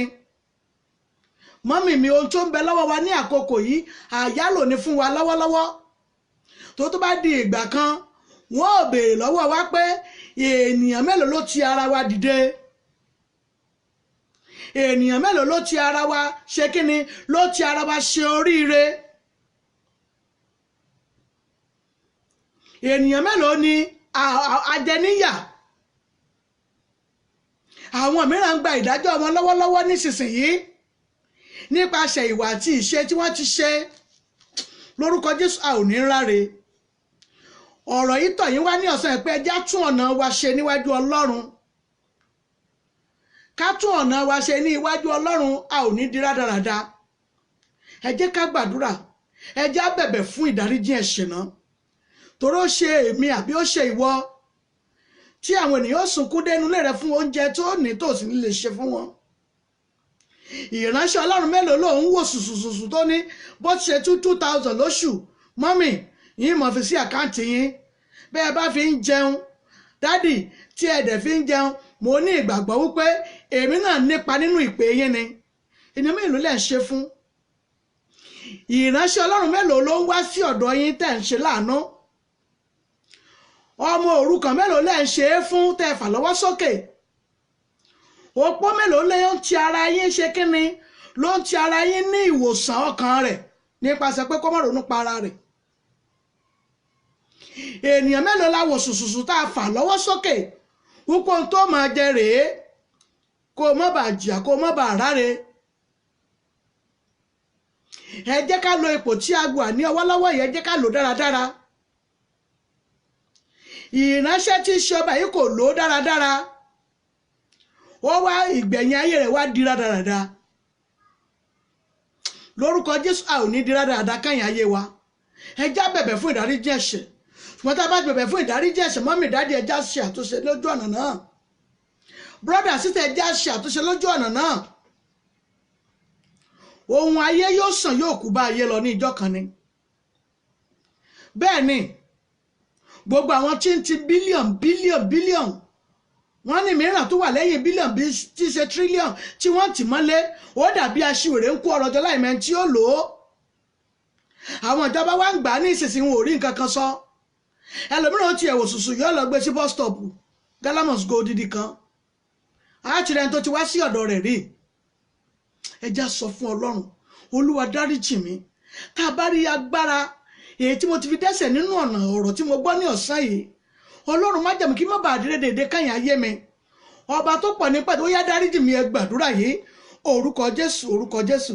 Mọ́mì mi, ohun tó ń bẹ lọ́wọ́ wa ní àkókò yìí àyálò ni fún wa lọ́wọ́lọ́wọ́. Tó bá di ìgbà kan, wọ́n ò béèrè lọ́wọ́ wa pé ènìyàn mélòó ló ti ara wa dìde, ènìyàn mélòó ló ti ara wa ṣe kíni, ló ti ara wa ṣe oríire, ènìyàn mélòó ni ajẹníyà. Àwọn mìíràn ń gba ìdájọ́ wọn lọ́wọ́lọ́wọ́ nísinsìnyí nípasẹ̀ ìwà àti ìṣe tí wọ́n ti ṣe. Lórúkọ Jésù, a ò ní ráre. Ọ̀rọ̀ yìí tọ̀ yín wá ní ọ̀sán pé ẹ jẹ́ á tún ọ̀nà wa ṣe níwájú Ọlọ́run. Ká tún ọ̀nà wa ṣe ní iwájú Ọlọ́run, a ò ní di rádaràda. Ẹ jẹ́ ká gbàdúrà, ẹ jẹ́ á bẹ̀bẹ̀ fún ìdáríjì ẹ̀ṣẹ̀ náà. Torí ó ṣe èmi àbí ó ṣe ìwọ tí àwọn ènìyàn sunkún dénú lé rẹ fún oúnjẹ tó ní tòsí ní lè ṣe fún wọn. Ìránṣẹ́ Ọlọ́run mélòó ló ń wò sùsùsùsù tó ní bó ti ṣe 2,000 lóṣù, mọ́mì yín mọ̀ fi sí àkáǹtì yín. Bẹ́ẹ̀ bá fi ń jẹun, dádì tí ẹ dẹ̀ fi ń jẹun, mo ní ìgbàgbọ́ wípé èmi náà nípa nínú ìpè yín ni. Ènìyàn mélòó lẹ̀ ń ṣe fún? Ìránṣẹ́ Ọlọ́run mélòó ló ń wá sí ọ̀dọ̀ yín tẹ̀ ń ṣe láàánú? Ọmọ òrukàn mélòó lẹ̀ ń ṣe é fún tẹ̀ fà lọ́wọ́ sókè? Opó mélòó ló ń ti ara yín ṣe kínni, ló ń ti ara yín ní ìwòsàn ọkàn rẹ̀ nípasẹ̀ pé kó má ronú pa ara rẹ̀? Ènìyàn mélòó la wò sùsùsù tá a fà lọ́wọ́ sókè wípé ohun tó máa jẹ rèé, kó má bàa jìyà, kó má bàa ráre? Ẹ jẹ́ ká lo ipò tí a wà ní ọwọ́ lọ́wọ́ yìí, ẹ jẹ́ ká lò dáradára. Ìránṣẹ́ tí í ṣe ọba yìí kò lò dáradára, ó wá ìgbẹ̀yìn ayé rẹ̀ wá di rádaràda. Lórúkọ Jésù, a ò ní di rádaràda káyìn ayé wa. Ẹ já bẹ̀bẹ̀ fún ìdáríjì ẹ̀ṣẹ̀. Ṣùgbọ́n tá a bá bẹ̀bẹ̀ fún ìdáríjì ẹ̀ṣẹ̀, mọ́mì dádì, ẹ já ṣe àtúnṣe lójú ọ̀nà náà. Brọ́dà sísè, ẹ já ṣe àtúnṣe lójú ọ̀nà náà. Ohun ayé yóò sàn yóò kú bá ayé lọ ní ìjọ kan ni. Bẹ́ẹ̀ ni gbogbo àwọn tí ń ti bílíọ̀n bílíọ̀n bílíọ̀n, wọ́n ní mìíràn tó wà lẹ́yìn bílíọ̀n bí tí ṣe tírílíọ̀n tí wọ́n tì mọ́lé, ó dàbí aṣiwèrè ń kó ọrọ̀ jọ láìmẹ́ tí ó lò ó. Àwọn ìjọba wa ń gbà á ní ìsinsìnyí, wọn ò rí nǹkan kan sọ. Ẹlòmíràn ó ti ẹ̀wò sùsù yóò lọ gbé sí bus stop Galamus go odidi kan. Àtìrẹ́ni tó ti wá sí ọ̀dọ̀ rẹ̀ rí. Ẹ já sọ fún Ọlọ́run, Olúwa dáríjì mi. Tá a bá rí agbára èyí tí mo ti fi dẹ́ṣẹ̀ nínú ọ̀nà ọ̀rọ̀ tí mo gbọ́ ní ọ̀sán yìí, Ọlọ́run má jẹ̀mú kí má bàa dúró déédéé káyìn ayé mi. Ọba tó pọ̀ nípa tó yá dáríjì mi, ẹ gbàdúrà yìí. Orúkọ Jésù, orúkọ Jésù,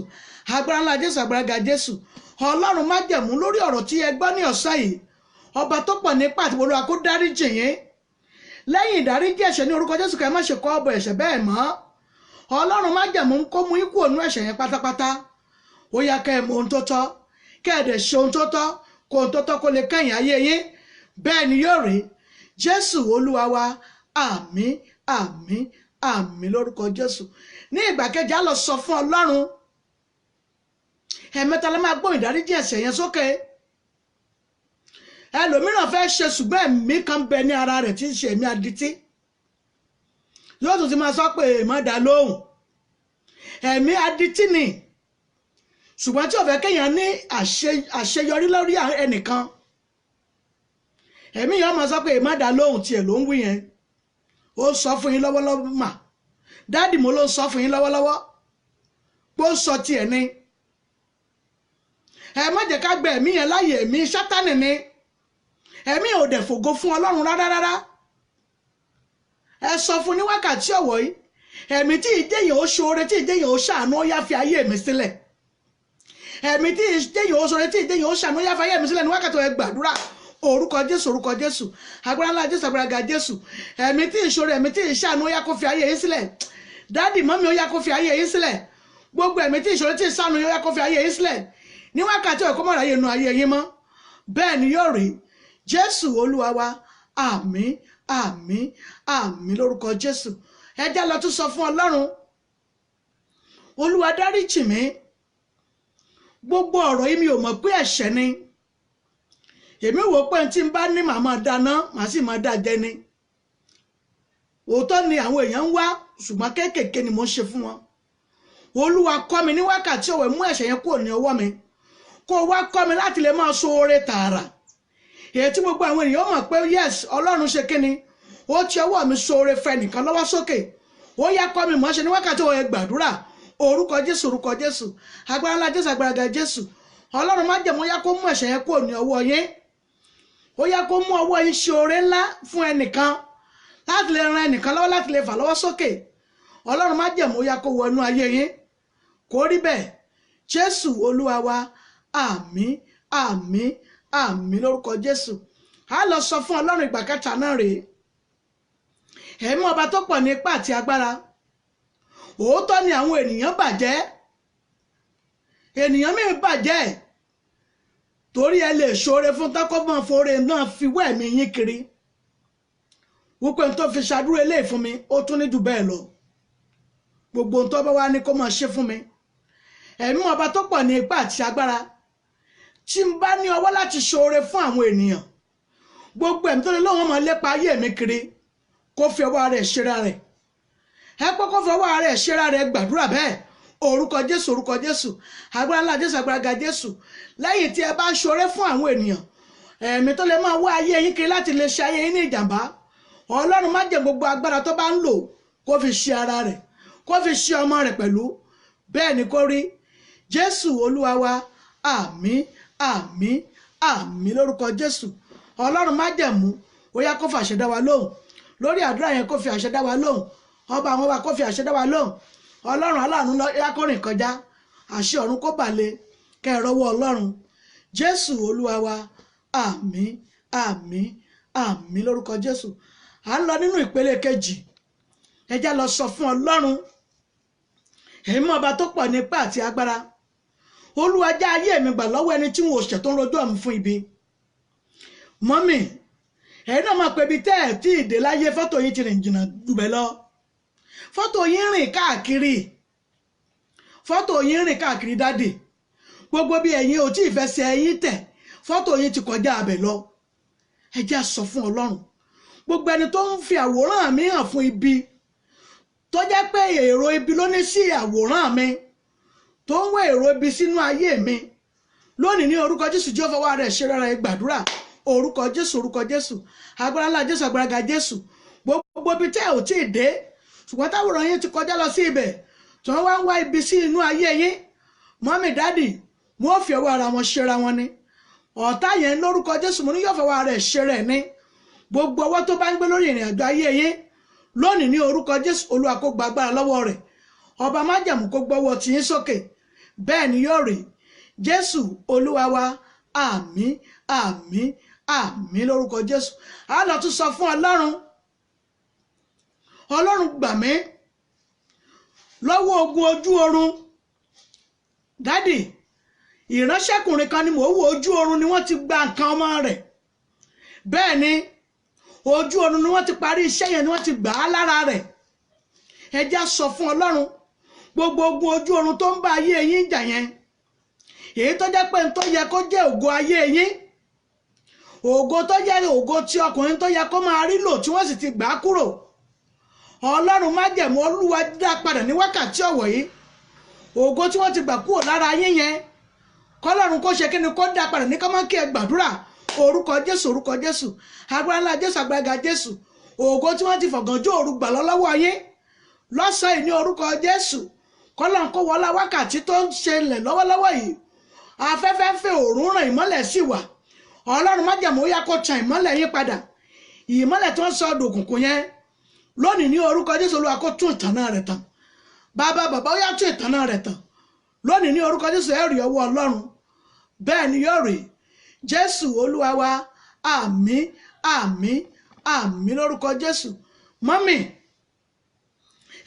agbára ńlá Jésù, agbára ga Jésù. Ọlọ́run má jẹ̀mú lórí ọ̀rọ̀ tí ẹ gbọ́ ní ọ̀sán yìí. Ọba tó pọ̀ nípa àti Olúwa kó dáríjì yín. Lẹ́yìn ìdáríjì ẹ̀ṣẹ̀ ní orúkọ Jésù, kẹ́ má ṣe kọ́ ọbọ̀ ẹ̀ṣẹ̀ bẹ́ẹ̀ mọ́. Ọlọ́run má jẹ̀mú kó mú ikú ònú ẹ̀ṣẹ̀ yẹn pátápátá. Ó yá kẹ́ ẹ mọ ohun tó tọ́, kẹ́ ẹ dẹ̀ ṣe ohun tó tọ́, kó ohun tó tọ́ kó lè kẹ́yìn ayé yín. Bẹ́ẹ̀ ni yóò rí. Jésù Olúwa wa, àmín, àmín, àmín lórúkọ Jésù. Ní ìgbà kejì, á lọ sọ fún Ọlọ́run. Ẹ̀ẹ̀mẹ́ta la máa gbọ́ ìdáríjì ẹ̀ṣẹ̀ yẹn sókè. Ẹlòmíràn fẹ́ ṣe ṣùgbọ́n ẹ̀mí kan bẹ ní ara rẹ̀ tí ń ṣe ẹ̀mí adití. Yóò tún ti máa sọ pé èèmọ̀ dá lóhùn. Ẹ̀mí adití ni, ṣùgbọ́n tí ò fẹ́ kéèyàn ní àṣeyọrí lórí ẹnìkan. Ẹ̀mí yẹn máa sọ pé èèmọ̀ dá lóhùn tiẹ̀ ló ń wí yẹn. Ó sọ fún yín lọ́wọ́lọ́wọ́ mà. Dádì mo ló ń sọ fún yín lọ́wọ́lọ́wọ́. Pé ó sọ tiẹ̀ ni. Ẹ má jẹ́ ká gba ẹ̀mí yẹn láàyè, ẹ̀mí Sátánì ni. Ẹ̀mí ò dẹ̀ fògo fún Ọlọ́run rárá rárá. Ẹ sọ fún ní wákàtí ọ̀wọ̀ yìí, ẹ̀mí tí ìjẹyàn ó ṣoore, tí ìjẹyàn ó ṣàánú, ó yá fi ayé mi sílẹ̀. Ẹ̀mí tí ìjẹyàn ó ṣoore, tí ìjẹyàn ó ṣàánú, ó yá fi ayé mi sílẹ̀ ní wákàtí ẹ gbàdúrà. Orúkọ Jésù, orúkọ Jésù, agbára ńlá Jésù, agbára ga Jésù. Ẹ̀mí tí ìṣoore, ẹ̀mí tí ìṣàánú, ó yá kó fi ayé yín sílẹ̀. Dádì mọ́mí, ó yá kó fi ayé yín sílẹ̀. Gbogbo ẹ̀mí tí ìṣoore, tí ìṣàánú, ó yá kó fi ayé yín sílẹ̀. Ní wákàtí ọ̀kọ́ mọ̀ra yẹn nu ayé yín mọ́. Bẹ́ẹ̀ ni yóò rí. Jésù Olúwa wa, àmín, àmín, àmín lórúkọ Jésù. Ẹ já lọ tún sọ fún Ọlọ́run, Olúwa dáríjì mí, gbogbo ọ̀rọ̀ yìí mi ò mọ̀ pé ẹ̀ṣẹ̀ ni. Èmi wò pé tí n bá ní màá máa dáná, màá sì máa dá jẹ ni. Òótọ́ ni àwọn èèyàn ń wá, ṣùgbọ́n kéékèèké ni mo ń ṣe fún wọn. Olúwa kọ́ mi ní wákàtí ọ̀wẹ̀, mú ẹ̀ṣẹ̀ yẹn kúrò ní ọwọ́ mi, kó o wá kọ́ mi láti lè máa so oore tààrà, èyí tí gbogbo àwọn ènìyàn mọ̀ pé yes, Ọlọ́run ṣe kíni, ó ti ọwọ́ mi so oore fẹ́ nìkan lọ́wọ́ sókè. Ó yá, kọ́ mi mọ̀ ṣe ní wákàtí ọ̀wẹ̀. Gbàdúrà. Orúkọ Jésù, orúkọ Jésù, agbára ńlá Jésù, agbára ga Jésù. Ọlọ́run májẹ̀mú, yá kó mú ẹ̀ṣẹ̀ yẹn kúrò ní ọwọ́ yín. Ó yá, kó mú ọwọ́ yín ṣe oore ńlá fún ẹnìkan, láti lè ran ẹnìkan lọ́wọ́, láti lè fà lọ́wọ́ sókè. Ọlọ́run májẹ̀mú, ó yá kó wọnú ayé yín. Kó rí bẹ́ẹ̀, Jésù Olúwa wa. Àmín, àmín, àmín lórúkọ Jésù. A lọ sọ fún Ọlọ́run ìgbà kẹta náà rèé. Ẹ̀mí ọba tó pọ̀ ní ipá àti agbára, òótọ́ ni àwọn ènìyàn bàjẹ́, ènìyàn míì bàjẹ́, torí ẹ lè ṣoore fún tákọ́mọ́ foore náà fi wọ́ ẹ̀mí yín kiri, wípé n tó fi ṣàdúró eléyìí fún mi, ó tún ní jù bẹ́ẹ̀ lọ. Gbogbo ohun tó bá wá ní kó máa ṣe fún mi. Ẹ̀mí ọba tó pọ̀ ní ipá àti agbára, tí n bá ní ọwọ́ láti ṣoore fún àwọn ènìyàn, gbogbo ẹ̀mí tó lè lóun máa lépa ayé mi kiri, kó fi ọwọ́ rẹ̀ ṣera rẹ̀. Ẹ pé kó fi ọwọ́ rẹ̀ ṣera rẹ̀. Gbàdúrà bẹ́ẹ̀. Orúkọ Jésù, orúkọ Jésù, agbára ńlá Jésù, agbára ga Jésù. Lẹ́yìn tí ẹ bá ń ṣoore fún àwọn ènìyàn, ẹ̀mí tó lè máa wá ayé yín kiri láti lè ṣe ayé yín ní ìjàmbá, Ọlọ́run má jẹ́ gbogbo agbára tó bá ń lò kó fi ṣe ara rẹ̀, kó fi ṣe ọmọ rẹ̀ pẹ̀lú. Bẹ́ẹ̀ ni kó rí, Jésù Olúwa wa. Àmín, àmín, àmín lórúkọ Jésù. Ọlọ́run májẹ̀mú, ó yá, kó fàṣẹ dá wa lóhùn lórí àdúrà yẹn, kó fi àṣẹ dá wa lóhùn. Ọba àwọn ọba, kó fi àṣẹ dá wa lóhùn. Ọlọ́run aláàánú, yá kó rìn kọjá, àṣẹ ọ̀run kó bàlẹ̀ kẹrọwọ́ Ọlọ́run. Jésù Olúwa wa. Àmín, àmín, àmín lórúkọ Jésù. À ń lọ nínú ìpele kejì. Ẹ já lọ sọ fún Ọlọ́run, èmi ọba tó pọ̀ ní ipá àti agbára, Olúwa já ayé mi gbà lọ́wọ́ ẹni tí wọn ò ṣẹ̀ tó ń rojọ́ mi fún ibi. Mọ́mì, ẹ̀yin náà máa pè ibi tẹ́ ẹ̀ tí ìdè láyé, fọ́tò yín ti rìn jìnnà jù bẹ́ẹ̀ lọ. Fọ́tò yín rìn káàkiri, fọ́tò yín rìn káàkiri. Daddy, gbogbo bí ẹ̀yin ò tí ì fẹsẹ̀ ẹ̀yin tẹ̀, fọ́tò yín ti kọjá abẹ̀ lọ. Ẹ jẹ́ sọ fún Ọlọ́run, gbogbo ẹni tó ń fi àwòrán mi hàn fún ibi, tó jẹ́ pé èrò ibi ló ní sí àwòrán mi, tó ń wá èrò ibi sínú ayé mi lónìí, ní orúkọ Jésù, jẹ́ fọwọ́ rẹ̀ ṣe rárá. Gbàdúrà. Orúkọ Jésù, orúkọ Jésù, agbára ńlá Jésù, agbára ga Jésù. Gbogbo ibi tẹ́ ò tí ì dé, ṣùgbọ́n táwòrán yín ti kọjá lọ sí ibẹ̀, tí wọ́n wá ń wá ibi sí inú ayé yín, mummy, daddy, wọ́n fi ọwọ́ ara wọn ṣera wọn ni. Ọ̀tá yẹn, lórúkọ Jésù, mo ní yóò fọwọ́ ara ẹ̀ ṣe rẹ̀ ní. Gbogbo ọwọ́ tó bá ń gbé lórí ìrìn àjò ayé yín lónìí, ní orúkọ Jésù, Olúwa kó gba agbára lọ́wọ́ rẹ̀. Ọba májẹ̀mú kó gbọ́wọ́ tiyín sókè. Bẹ́ẹ̀ ni yóò rí, Jésù Olúwa wa. Àmín, àmín, àmín lórúkọ Jésù. A lọ tún sọ fún Ọlọ́run, Ọlọ́run gbà mí lọ́wọ́ ogun ojú oorun. Daddy, ìránṣẹ́kùnrin kan ni mò ń wo, ojú oorun ni wọ́n ti gba nǹkan ọmọ rẹ̀. Bẹ́ẹ̀ ni, ojú oorun ni wọ́n ti parí iṣẹ́ yẹn, ni wọ́n ti gbà á lára rẹ̀. Ẹ já sọ fún Ọlọ́run, gbogbo ogun ojú oorun tó ń bá ayé yín jà yẹn, èyí tó jẹ́ pé tó yẹ kó jẹ́ ògo ayé yín, ògo tó jẹ́ ògo tí ọkùnrin tó yẹ kó máa rí lò, tí wọ́n sì ti gbà á kúrò, Ọlọ́run májẹ̀mú, Olúwa dá padà ní wákàtí ọ̀wọ̀ yìí. Ògo tí wọ́n ti gbà kúrò lára yín yẹn, kọ́lọ́run kó ṣe kí ni, kó dá padà ní kọ́mọ́ kí ẹ gbàdúrà. Orúkọ Jésù, orúkọ Jésù, agbára ńlá Jésù, agbára ga Jésù. Ògo tí wọ́n ti fọ̀gànjọ́ òru gbà lọ lọ́wọ́ yín lọ́sàn-án yìí, ní orúkọ Jésù, kọ́lọ́run kó wọlá wákàtí tó ń ṣẹlẹ̀ lọ́wọ́lọ́wọ́ yìí. Afẹ́fẹ́ fẹ́, òòrùn ràn, ìmọ́lẹ̀ sì wà. Ọlọ́run májẹ̀mú, ó yá kó tan ìmọ́lẹ̀ yín padà. Ìmọ́lẹ̀ tó ń sọ dòkùnkùn yẹn lónìí, ní orúkọ Jésù, Olúwa kó tún ìtànà rẹ̀ tàn. Bàbá, bàbá, ó yá, tún ìtànà rẹ̀ tàn lónìí ní orúkọ Jésù. Ẹ rí ọwọ́ Ọlọ́run. Bẹ́ẹ̀ ni yóò rí, Jésù Olúwa wa. Àmín, àmín, àmín lórúkọ Jésù. Mummy,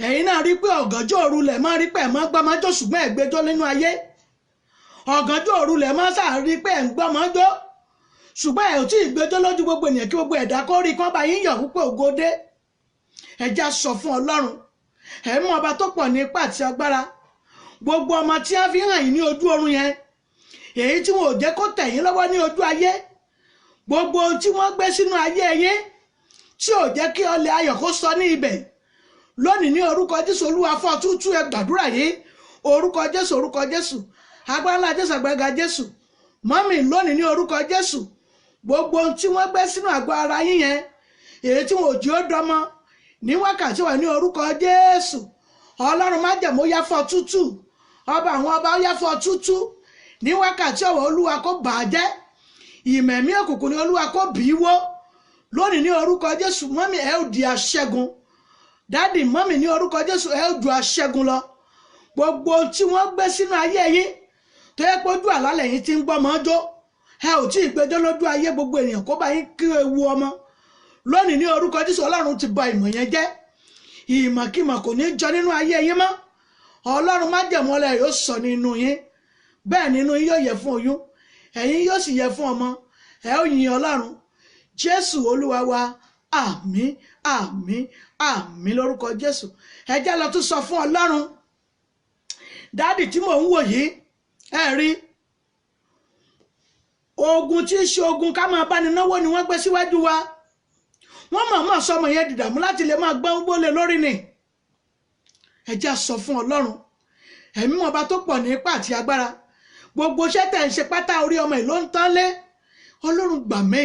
ẹ̀yin náà rí pé ọ̀gànjọ́ òru lẹ̀ máa rí pé ẹ̀ máa gbọ́mọjọ́, ṣùgbọ́n ẹ̀ gbẹ́jọ́ nínú ayé. Ọ̀gànjọ́ òru lẹ̀ máa sáà rí pé ẹ̀ ń gbọ́mọjọ́, ṣùgbọ́n ẹ̀ ò tí ì gbẹ́jọ́ lójú gbogbo ènìyàn, kí gbogbo ẹ̀dá kó rí kán bá yín yọ̀ púpọ̀ ògo dé. Ẹ já sọ fún Ọlọ́run. Ẹ̀mí ọba tó pọ̀ ní ipá àti agbára, gbogbo ọmọ tí wọ́n fi hàn yín ní ojú oorun yẹn, èyí tí wọn ò jẹ́ kó tẹ̀ yín lọ́wọ́ ní ojú ayé, gbogbo ohun tí wọ́n gbé sínú ayé yín tí ò jẹ́ kí ọlẹ̀ ayọ̀ kó sọ ní ibẹ̀ lónìí, ní orúkọ Jésù, Olúwa fọ́ tútú. Ẹ gbàdúrà yìí. Orúkọ Jésù, orúkọ Jésù, agbára ńlá Jésù, agbára Jésù. Mọ́mì, lónìí ní orúkọ Jésù, gbogbo ohun tí wọ́n gbé sínú àgọ́ ara yín yẹn, èyí tí wọn ò jí ó dọmọ ní wákàtí wà ní orúkọ Jésù, Ọlọ́run májẹ̀mú yá fọ́ tútù. Ọba àwọn ọba yá fọ́ tútù ní wákàtí ọ̀wọ̀. Olúwa kó bà á jẹ́. Ìmẹ̀mí òkùnkùn ní Olúwa kó bì í wó lónìí ní orúkọ Jésù. Mọ́mì, ẹ ó di aṣẹ́gun. Dádì, mọ́mì, ní orúkọ Jésù, ẹ ó ju aṣẹ́gun lọ. Gbogbo ohun tí wọ́n gbé sínú ayé yín tó yẹ pé ojú àlálẹ̀ yín ti ń gbọ́ mọ́ jó, ẹ ò tí ì gbẹjọ́ lójú ayé, gbogbo ènìyàn kó bá yín kí ewu ọmọ lónìí ní orúkọ Jésù, Ọlọ́run ti ba ìmọ̀ yẹn jẹ́. Ìmọ̀kímọ̀ kò ní jọ nínú ayé yín mọ́. Ọlọ́run májẹ̀mú ọlẹ́ yóò sọ nínú yín, bẹ́ẹ̀ nínú yín yóò yẹ fún oyún, ẹ̀yin yóò sì yẹ fún ọmọ. Ẹ ó yin Ọlọ́run. Jésù Olúwa wa, àmín, àmín, àmín lórúkọ Jésù. Ẹ jẹ́ lọ tún sọ fún Ọlọ́run. Dáàdì tí mò ń wò yìí, ẹ rí ogun tí í ṣe ogun ká máa báni náwó ni wọ́n gbé síwájú wa. Wọ́n mọ̀ọ́mọ̀ sọmọ yẹn dìdàmú láti lè máa gbọ́n gbólé lórí ni. Ẹ jẹ́ sọ fún Ọlọ́run, ẹ̀mí ọba tó pọ̀ ní ipá àti agbára, gbogbo iṣẹ́ tẹ̀ ń ṣe pátá, orí ọmọ yìí ló ń tán lé. Ọlọ́run gbà mí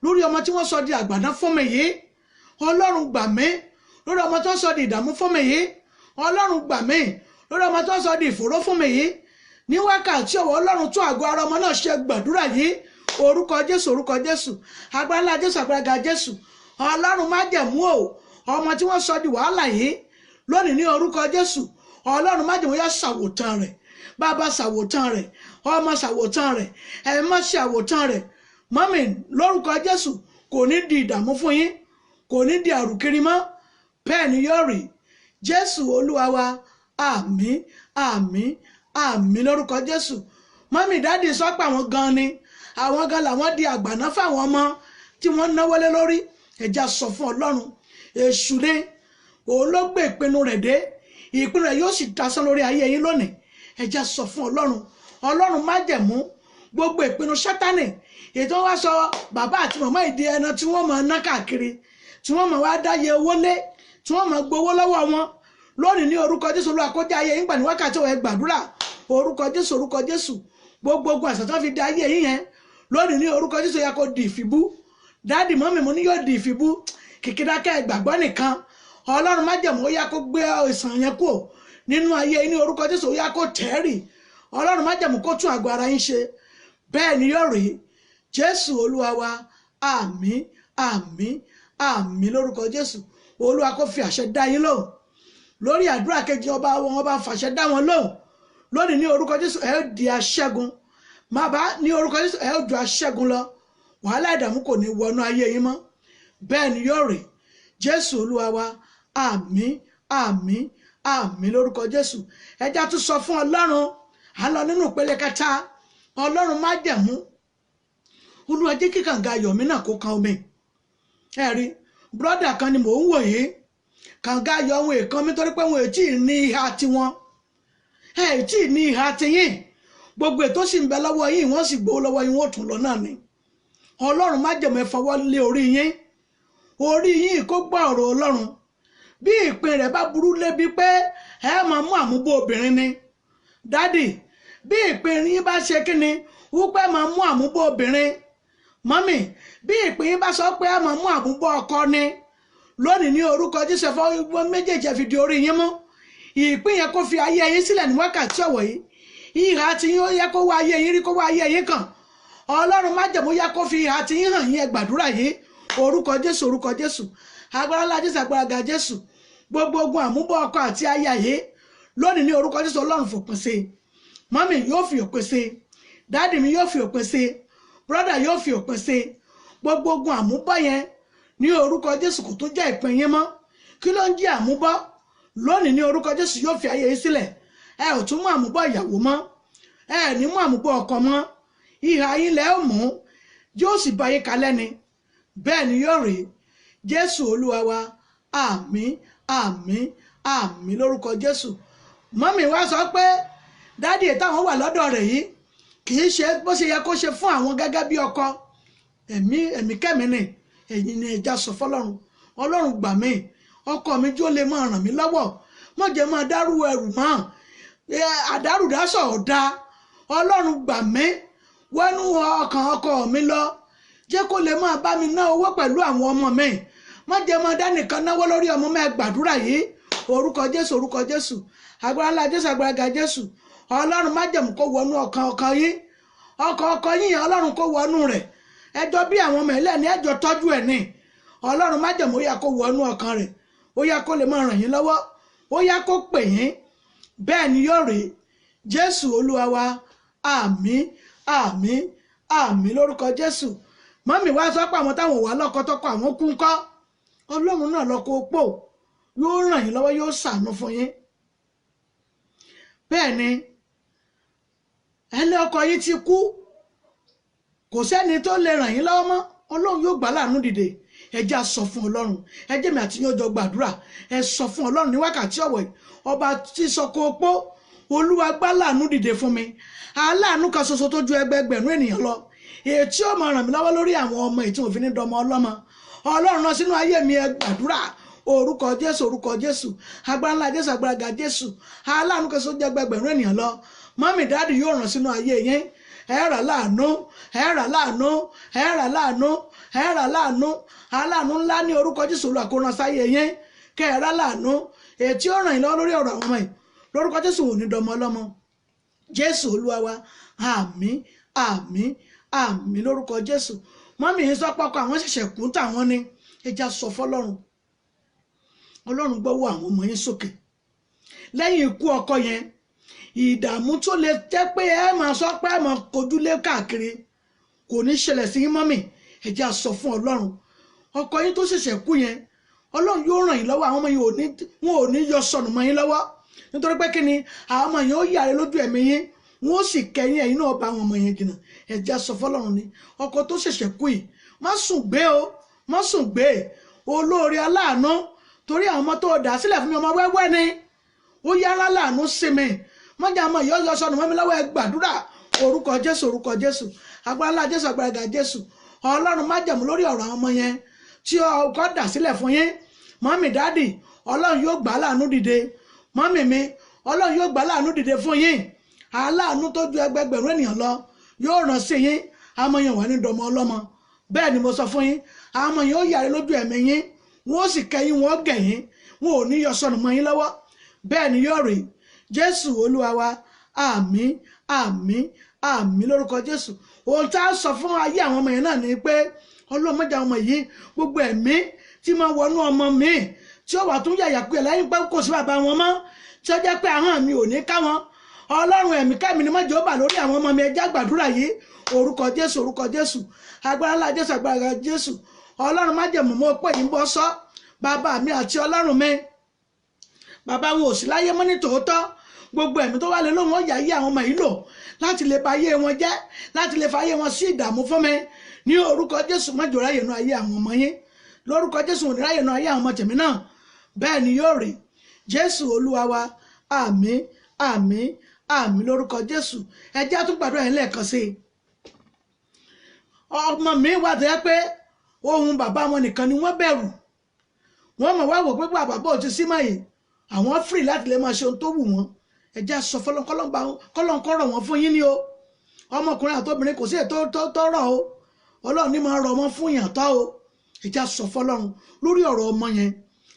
lórí ọmọ tí wọ́n sọ di àgbàdá fún mi yìí. Ọlọ́run gbà mí lórí ọmọ tí wọ́n sọ di ìdààmú fún mi yìí. Ọlọ́run gbà mí lórí ọmọ tí wọ́n sọ di ìfòró fún mi yìí ní wákàtí ọ̀wọ̀. Ọlọ́run tún àgọ́ ara ọmọ náà ṣe. Gbàdúrà yìí. Orúkọ Jésù, orúkọ Jésù, agbára ńlá Jésù, agbára ga Jésù. Ọlọ́run májẹ̀mú o, ọmọ tí wọ́n sọ di wàhálà yìí lónìí ní orúkọ Jésù, Ọlọ́run májẹ̀mú yá ṣàwòtán rẹ̀. Bàbá, ṣàwòtán rẹ̀. Ọmọ, ṣàwòtán rẹ̀. Ẹ̀mọ́, ṣàwòtán rẹ̀. Mọ́mì, lórúkọ Jésù, kò ní di ìdààmú fún yín, kò ní di àrùkiri mọ́. Bẹ́ẹ̀ ni yóò rí. Jésù Olúwa wa, àmín, àmín, àmín lórúkọ Jésù. Mọ́mì, dáàdì sọ pé àwọn gan ni, àwọn gan làwọn di àgbàná fáwọn ọmọ tí wọ́n náwó lé lórí. Ẹja sọ fún Ọlọ́run, èṣù ni òun ló gbé ìpinnu rẹ̀ dé, ìpinnu rẹ̀ yóò sì dasán lórí ayé yín lónìí. Ẹja sọ fún Ọlọ́run, Ọlọ́run májẹ̀mú, gbogbo ìpinnu Sátánì ètò wá sọ bàbá àti màmá ìdí ẹran tí wọ́n máa ná káàkiri, tí wọ́n máa wá dáyé owó lé, tí wọ́n máa gbowó lọ́wọ́ wọn lónìí ní orúkọ Jésù, Olúwa kó jẹ́ ayé yín gbà ní wákàtí ọ̀hún. Ẹ gbàdúrà. Orúkọ Jésù, orúkọ Jésù, gbogbo ogun àṣà tó fi di ayé yín yẹn lónìí ní orúkọ Jésù, yẹ kó di ìfibú. Dáàdì, mọ́mì, mo ní yóò di ìfibú. Kìkìdákẹ́ ìgbàgbọ́ nìkan. Ọlọ́run májẹ̀mú ó yá kó gbé ìsàn yẹn kúrò nínú ayé yín ní orúkọ Jésù. Ó yá kó tẹ́rì. Ọlọ́run májẹ̀mú kó tún àgọ́ ara yín ṣe. Bẹ́ẹ̀ ni yóò rí. Jésù Olúwa wa, àmín, àmín, àmín lórúkọ Jésù. Olúwa kó fi àṣẹ dá yín lóhùn lórí àdúrà kejì. Ọba wọn ọba fàṣẹ dá wọn lóhùn lónìí ní orúkọ Jésù. Ẹ ó di aṣẹ́gun. Má bá ní orúkọ Jésù, ẹ ó ju aṣẹ́gun lọ. Wàhálà, ìdààmú kò ní wọnú ayé yín mọ́. Bẹ́ẹ̀ ni yóò rí. Jésù Olúwa wa, àmín, àmín, àmín lórúkọ Jésù. Ẹjá tún sọ fún Ọlọ́run. À ń lọ nínú ìpele kẹta. Ọlọ́run májẹ̀mú, Olúwa jẹ́ kí kànga ayọ̀ mi náà kó kan omi. Ẹ rí brọ́dà kan ni mò ń wò yìí, kànga ayọ̀ ohun èèkan mi torí pé wọn ò tí ì ní ìhà tiwọn. Ẹ ò tí ì ní ìhà tiyín. Gbogbo ètò sì ń bẹ lọ́wọ́ yín, wọ́n sì gbowó lọ́wọ́ yín, wọ́n tún lọ náà ni. Ọlọ́run májẹ̀mú, ẹ fọwọ́ lé orí yín, orí yín kó gbọ́ ọ̀rọ̀ Ọlọ́run. Bí ìpín rẹ̀ bá burú lébi pé ẹ máa mú àmúbó obìnrin ni, dádì, bí ìpín yín bá ṣe kí ni wípé máa mú àmúbó obìnrin, mọ́mì, bí ìpín yín bá sọ pé ẹ máa mú àmúbó ọkọ ni, lónìí ní orúkọ Jésù, fọwọ́ méjèèjì ẹ fi di orí yín mú. Ìpín yẹn kó fi ayé yín sílẹ̀ ní wákàtí ọ̀wọ̀ yìí. Ìhà tí yín ó yẹ kó wá ayé yín rí, kó wá ayé yín kàn. Ọlọ́run májẹ̀mú yẹ kó fi ìhà tí yín hàn yín. Ẹ gbàdúrà yìí. Orúkọ Jésù, orúkọ Jésù, agbára ńlá Jésù, agbára ga Jésù. Gbogbo ogun àmúbọ̀ ọkọ àti aya yìí lónìí ní orúkọ Jésù, Ọlọ́run fòpin sí i. Mọ́mì yóò fi òpin sí i, dáàdì mi yóò fi òpin sí i, brọ́dà yóò fi òpin sí i. Gbogbo ogun àmúbọ̀ yẹn ní orúkọ Jésù kò tó jẹ́ ìpín yín mọ́. Kí ló ń jẹ́ àmúbọ̀? Lónìí ní orúkọ Jésù, yóò fi ayé yín sílẹ̀. Ẹ ò tún mú àmúbọ̀ ìyàwó mọ́, ẹ ní mú àmúbọ̀ ọkọ mọ́. Ìhà yín lẹ́ ò mú, yóò sì bá yín kalẹ̀ ni. Bẹ́ẹ̀ ni yóò rí. Jésù Olúwa wa, àmín, àmín, Àmín lórúkọ Jésù. Mọ́mì wá sọ pé dádì táwọn wà lọ́dọ̀ rẹ̀ yìí kì í ṣe bó ṣe yẹ kó ṣe fún àwọn gẹ́gẹ́ bí ọkọ. Ẹ̀mí kẹ́mi ni ẹ̀yin ni ẹja sọ fọlọ́run. Ọlọ́run gbà mí, ọkọ mi jó lè máa ràn mí lọ́wọ́, má jẹ́ máa dárú ẹrù mọ́, àdárùdásọ̀ ọ̀dà. Ọlọ́run gbà mí, wọnú ọkàn ọkọ mi lọ, jẹ́ kó lè máa bá mi ná owó pẹ̀lú àwọn ọmọ mi, má jẹ́ máa dá nìkan náwó lórí ọmọ mi. Gbàdúrà yìí. Orúkọ Jésù, orúkọ Jésù, agbára ńlá Jésù, agbára ga Jésù. Ọlọ́run májẹ̀mú kó wọnú ọkàn ọkàn yín, ọkàn ọkọ yín yẹn Ọlọ́run kó wọnú rẹ̀. Ẹjọ́ bí àwọn ọmọ ẹlẹ́ni ẹjọ́ tọ́jú ẹ̀ ní. Ọlọ́run májẹ̀mú ó yá kó wọnú ọkàn rẹ̀, ó yá kó lè máa ràn yín lọ́wọ́, ó yá kó pè yín. Bẹ́ẹ̀ ni yóò rí. Jésù Olúwa wa. Àmín, àmín, àmín lórúkọ Jésù. Mọ́mì wá sọ pé àwọn táwọn wà lọ́kọ tọkọ àwọn kú ńkọ́. Ọlọ́run náà lọ́kọ opó, yóò ràn yín lọ́wọ́, yóò ṣàánú fún yín. Bẹ́ẹ̀ ni ẹni ọkọ yín ti kú, kò sẹ́ni tó lè ràn yín lọ́wọ́ mọ́. Ọlọ́run yóò gbà láàánú dìde. Ẹ jẹ́ á sọ fún Ọlọ́run, ẹ jẹ́ mi àti yín ó jọ gbàdúrà. Ẹ sọ fún Ọlọ́run ní wákàtí ọ̀wọ̀ yìí, ọba tí sọkọ opó, Olúwa gbà láàánú dìde fún mi, aláàánú kan ṣoṣo tó ju ẹgbẹẹgbẹ̀rún ènìyàn lọ, èyí tí ó máa ràn mí lọ́wọ́ lórí àwọn ọmọ èyí tí mo fi ní dọmọ ọlọ́mọ. Ọlọ́run rán sínú ayé mi. Ẹ gbàdúrà. Orúkọ Jésù, orúkọ Jésù, agbára ńlá Jésù, agbára ga Jésù, aláàánú kan ṣoṣo tó ju ẹgbẹẹgbẹ̀rún ènìyàn lọ. Mọ́mì dáàdì yóò ràn sínú ayé yín. Ẹ rà láàánú, ẹ rà láàánú, ẹ rà láàánú, ẹ rà láàánú, aláàánú ńlá ní orúkọ Jésù. Olúwa kó rán sáyé yín, kẹ́ ẹ rà láàánú èyí tí ó ràn yín lọ́wọ́ lórí ọ̀rọ̀ àwọn ọmọ yìí lórúkọ Jésù. Ò ní dọmọ ọlọ́mọ. Jésù Olúwa wa. Àmín, àmín, àmín lórúkọ Jésù. Mọ́mì yín sọ pọ́kọ àwọn ṣẹ̀ṣẹ̀ kú táwọn ni. Ẹja sọ fọlọ́run, Ọlọ́run gbọ́wọ́ àwọn ọmọ yín sókè lẹ́yìn ikú ọkọ yẹn. Ìdààmú tó lè jẹ́ pé ẹ máa sọ pé ẹ máa kojúlé káàkiri kò ní ṣẹlẹ̀ sí yín. Mọ́mì, ẹ jẹ́ á sọ fún Ọlọ́run, ọkọ yín tó ṣẹ̀ṣẹ̀ kú yẹn, Ọlọ́run yóò ràn yín lọ́wọ́. Àwọn ọmọ yìí wọn ò ní yọ sọnù mọ́ yín lọ́wọ́, nítorí pé kí ni àwọn ọmọ yẹn ó yàrá lójú ẹ̀mí yín, wọn ó sì kẹ́yìn ẹ̀yin náà bá àwọn ọmọ yẹn jìnnà. Ẹ jẹ́ á sọ fọlọ́run ni ọkọ tó ṣẹ̀ṣẹ̀ kú yìí, má sùn gbé o, má sùn gbé, olóore aláàánú, torí àwọn ọmọ tó dà sílẹ̀ fún mi ọmọ wẹ́wẹ́ ni, ó yára láàánú sí mi, mọ́jà ọmọ yìí ọyọ sọnù mọ́ mi lọ́wọ́. Ẹ gbàdúrà. Orúkọ Jésù, orúkọ Jésù, agbára ńlá Jésù, agbára ga Jésù. Ọlọ́run májẹ̀mú lórí ọ̀rọ̀ àwọn ọmọ yẹn tí ọkọ dà sílẹ̀ fún yín. Mọ́mì dáàdì, Ọlọ́run yóò gbà láàánú dìde. Mọ́mì mi, Ọlọ́run yóò gbà láàánú dìde fún yín. Aláàánú tó ju ẹgbẹgbẹ̀rún ènìyàn lọ yóò ràn sí yín. Àmọ́ yẹn wà ní dọmọ ọlọ́mọ. Bẹ́ẹ̀ ni mo sọ fún yín. Àmọ́ yẹn ó yàrá lójú ẹ̀mí yín, wọ́n ó sì kẹ́yìn, wọ́n gẹ̀ yín, wọn ò ní yọ sọnù mọ́ yín lọ́wọ́. Bẹ́ẹ̀ ni yóò rí. Jésù Olúwa wa. Àmín, àmín, àmín lórúkọ Jésù. Ohun tá a sọ fún ayé àwọn ọmọ yẹn náà ni pé Ọlọ́run mọ́jà ọmọ yìí, gbogbo ẹ̀mí tí máa wọnú ọmọ mi tí ó wà tún yàyà pé lẹ́yìn pé kò sí bàbá wọn mọ́, tí ó jẹ́ pé ahọ́n mi ò ní ká wọn. Ọlọ́run ẹ̀mí kẹ́mi ni mọ́jọ́ bà lórí àwọn ọmọ mi. Ẹ jẹ́ gbàdúrà yìí. Orúkọ Jésù, orúkọ Jésù, agbára ńlá Jésù, agbára Jésù. Ọlọ́run májẹ̀mú, mọ́ pé yín bọ́ sọ bàbá mi àti Ọlọ́run mi, bàbá wọn ò sí láyé mọ́ ní tòótọ́. Gbogbo ẹ̀mí tó wà lé lóhùn ọ̀yà yí àwọn ọmọ yìí lò láti lè ba ayé wọn jẹ́, láti lè fa ayé wọn sí ìdààmú fún mi ní orúkọ Jésù, má jẹ́ ráyè nú ayé àwọn ọmọ yín lórúkọ Jésù. Òní ráyè nú ayé àwọn ọmọ tèmi náà. Bẹ́ẹ̀ ni yóò rí. Jésù Olúwa wa. Àmín, àmín, àmín lórúkọ Jésù. Ẹ jẹ́ á tún gbàdúrà yẹn lẹ́ẹ̀kan sí i. Ọmọ mi wà tó yẹ pé ohun bàbá wọn nìkan ni wọ́n bẹ̀rù. Wọ́n mọ̀ wá wò pé bàbá ò ti sí mọ́ yìí, àwọn free láti lè máa ṣe ohun tó wù wọ́n. Ẹ jẹ́ á sọ fọlọ́n kọ́lọ́n wọ́n fún yín ni o. Ọmọkùnrin àtobìnrin, kò sí ètò tọrọ o. Ọlọ́run ní máa rọ ọmọ fún yàn tọ́ o. Ẹ jẹ́ á sọ fọlọ́run lórí ọ̀rọ̀ ọmọ yẹn.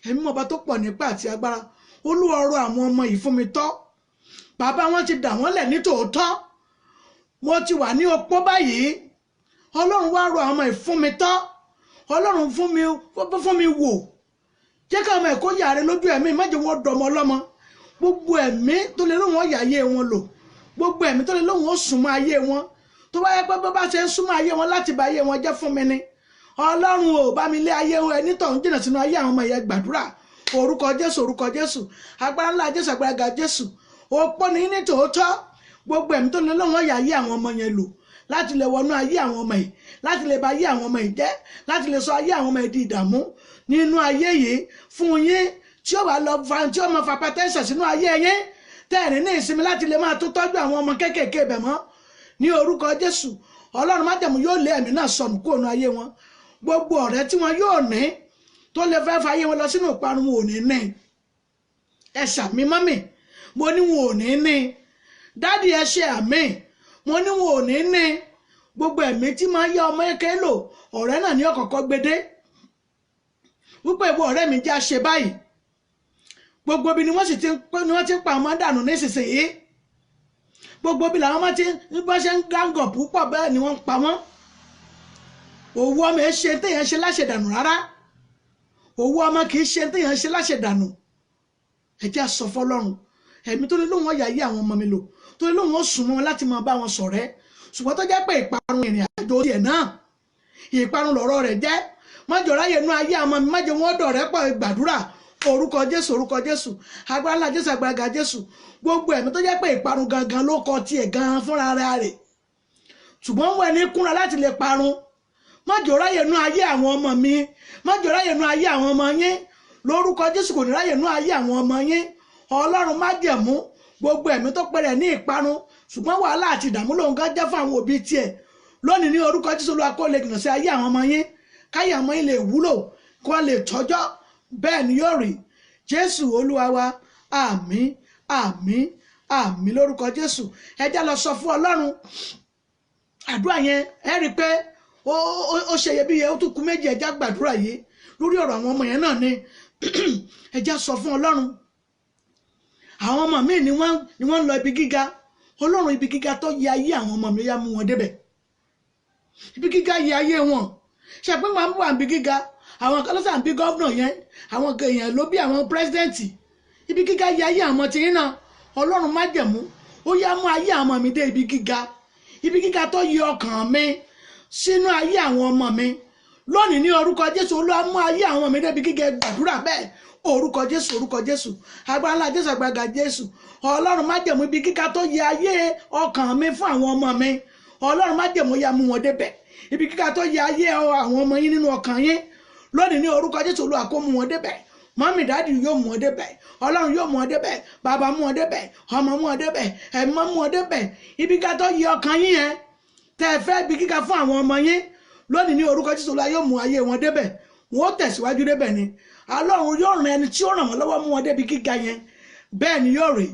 Ẹ̀mí ọba tó pọ̀ nípa àti agbára, Olúwa rọ̀ àwọn ọmọ yìí fún mi tọ́. Bàbá wọn ti dà wọ́n lẹ̀ ní tòótọ́, mo ti wà ní opó báyìí. Ọlọ́run wá rọ̀ àwọn ọmọ yìí fún mi tọ́. Ọlọ́run fún mi wò, jẹ́ káwọn ọmọ ẹ̀kọ́ yàrá lójú ẹ̀mí, má jẹ́ wọn dọmọ ọlọ́mọ. Gbogbo ẹ̀mí tó lè lóun ọ̀yà ayé wọn lò, gbogbo ẹ̀mí tó lè lóun ó súnmọ́ ayé wọn, tó bá yẹ pé bó bá ṣe ń súnmọ́ ayé wọn láti bà ayé wọn jẹ́ fún mi ni, Ọlọ́run ò bá mi lé ayé wọn ẹni tó ń jìnnà sínú ayé àwọn ọmọ yẹn. Gbàdúrà. Orúkọ Jésù, orúkọ Jésù, agbára ńlá Jésù, agbára ga Jésù. Opó ní ní tòótọ́. Gbogbo ẹ̀mí tó lè lóun ọ̀yà ayé àwọn ọmọ yẹn lò láti lè wọnú ayé àwọn ọmọ yìí, láti lè bà ayé àwọn ọmọ yìí jẹ́, láti lè sọ ayé àwọn ọmọ yìí di ìdààmú nínú ayé yìí fún yín. tí ó wà lọ fa tí ó máa fa hypertension sínú ayé yín, tẹ́ẹ̀ní ní ìsinmi láti lè máa tó tọ́jú àwọn ọmọ kéékèèké bẹ̀ mọ́. Ní orúkọ Jésù, Ọlọ́run májẹ̀mú yóò lé ẹ̀mí náà sọnù kúrò nínú ayé wọn. Gbogbo ọ̀rẹ́ tí wọn yóò ní tó lè fẹ́ fa ayé wọn lọ sínú ìparun, wọn ò ní ní. Ẹ ṣàmì mọ́mì, mo ní wọn ò ní ní. Dádì, ẹ ṣe àmì, mo ní wọn ò ní ní. Gbogbo ẹ̀mí tí máa ń yá ọmọ eke lò, ọ̀rẹ́ náà ní ọ̀kọ̀ọ̀kọ̀ gbede wípé ìwọ ọ̀rẹ́ mi jẹ́ àṣẹ báyìí. Gbogbo ibi ni wọ́n sì ti ni wọ́n ti ń pa ọmọ dànù nísinsìnyí. Gbogbo ibi làwọn ọmọ ti ń bá ṣe ń gángọ̀ púpọ̀, bẹ́ẹ̀ ni wọ́n ń pa wọ́n. Òwú ọmọ ẹ ṣe téèyàn ṣe láṣẹdànù rárá. Òwú ọmọ kì í ṣe téèyàn ṣe láṣẹdànù. Ẹ jẹ́ á sọ fọ́lọ́run, ẹ̀mí tó ní lóun ọ̀yà yí àwọn ọmọ mi lò, tó ní lóun ó sùn mọ́ wọn láti máa bá wọn ṣọ̀rẹ́, ṣùgbọ́n tó jẹ́ pé ìparun ìrìn àjò tiẹ̀ náà, ìparun lọ̀rọ̀ rẹ̀ jẹ́. Májò ráyè nú ayé àwọn ọmọ mi, májò wọn dọ̀rẹ́ pọ̀. Gbàdúrà. Orúkọ Jésù, orúkọ Jésù, agbára ńlá Jésù, agbára Jésù. Gbogbo ẹ̀mí tó jẹ́ pé ìparun gangan ló kọ tiẹ̀ gan fúnra rẹ̀, ṣùgbọ́n wọn ẹni kúnra láti lè parun, májò ráyè nú ayé àwọn ọmọ mi, májò ráyè nú ayé àwọn ọmọ yín. Lórúkọ Jésù, kò ní ráyè nú ayé àwọn ọmọ yín. Ọlọ́run májẹ̀mú, gbogbo ẹ̀mí tó pẹ̀rẹ̀ ní ìparun, ṣùgbọ́n wàhálà àti ìdààmú lòun gan jẹ́ fún àwọn òbí tiẹ̀, lónìí ní orúkọ Jésù, Olúwa kó lè jìnnà sí ayé àwọn ọmọ yín, káyé àwọn ọmọ yín lè wúlò, kí wọ́n lè tọ́jọ́. Bẹ́ẹ̀ ni yóò rí. Jésù Olúwa wa. Àmín, àmín, àmín lórúkọ Jésù. Ẹ já lọ sọ fún Ọlọ́run. Àdúrà yẹn, ẹ rí i pé ó ṣe iyebíye, ó tún kù méjì. Ẹ já gbàdúrà yìí lórí ọ̀rọ̀ àwọn ọmọ yẹn náà ni. Ẹ já sọ fún Ọlọ́run. Àwọn ọmọ míì ni wọ́n ń lọ ibi gíga. Ọlọ́run, ibi gíga tó yẹ ayé àwọn ọmọ mi, yá mú wọn débẹ̀. Ibi gíga yẹ ayé wọn. Ṣe pé wọn wà níbi gíga, àwọn kan lọ́sàn bí governor yẹn, àwọn èèyàn ló bí àwọn president. Ibi gíga yẹ ayé àwọn tìyín náà. Ọlọ́run májẹ̀mú, ó yá mú ayé àwọn ọmọ mi dé ibi gíga, ibi gíga tó yẹ ọkàn mi sínú ayé àwọn ọmọ mi. Lónìí ní orúkọ Jésù, Olúwa mú ayé àwọn ọmọ mi débi gíga. Gbàdúrà bẹ́ẹ̀. Orúkọ Jésù, orúkọ Jésù, agbára ńlá Jésù, agbára Jésù. Ọlọ́run májẹ̀mú, ibi gíga tó yẹ ayé ọkàn mi fún àwọn ọmọ mi, Ọlọ́run májẹ̀mú, yá mú wọn débẹ̀. Ibi gíga tó yẹ ayé àwọn ọmọ yín nínú ọkàn yín, lónìí ní orúkọ Jésù, Olúwa kó mú wọn débẹ̀. Mọ́mì, daddy yóò mú wọn débẹ̀. Ọlọ́run yóò mú wọn débẹ̀. Bàbá mú wọn débẹ̀, ọmọ mú wọn débẹ̀, ẹ̀mọ́ mú wọn débẹ̀. Ibi gíga tó yẹ ọkàn yín yẹn, tẹ́ ẹ fẹ́ ibi gíga fún àwọn ọmọ yín, lónìí ní orúkọ Jésù, Olúwa yóò mú ayé wọn débẹ̀. Wọn ó tẹ̀síwájú débẹ̀ ni. Ọlọ́run yóò ràn ẹni tí ó ràn wọ́n lọ́wọ́ mú wọn débi gíga yẹn. Bẹ́ẹ̀ ni yóò rí.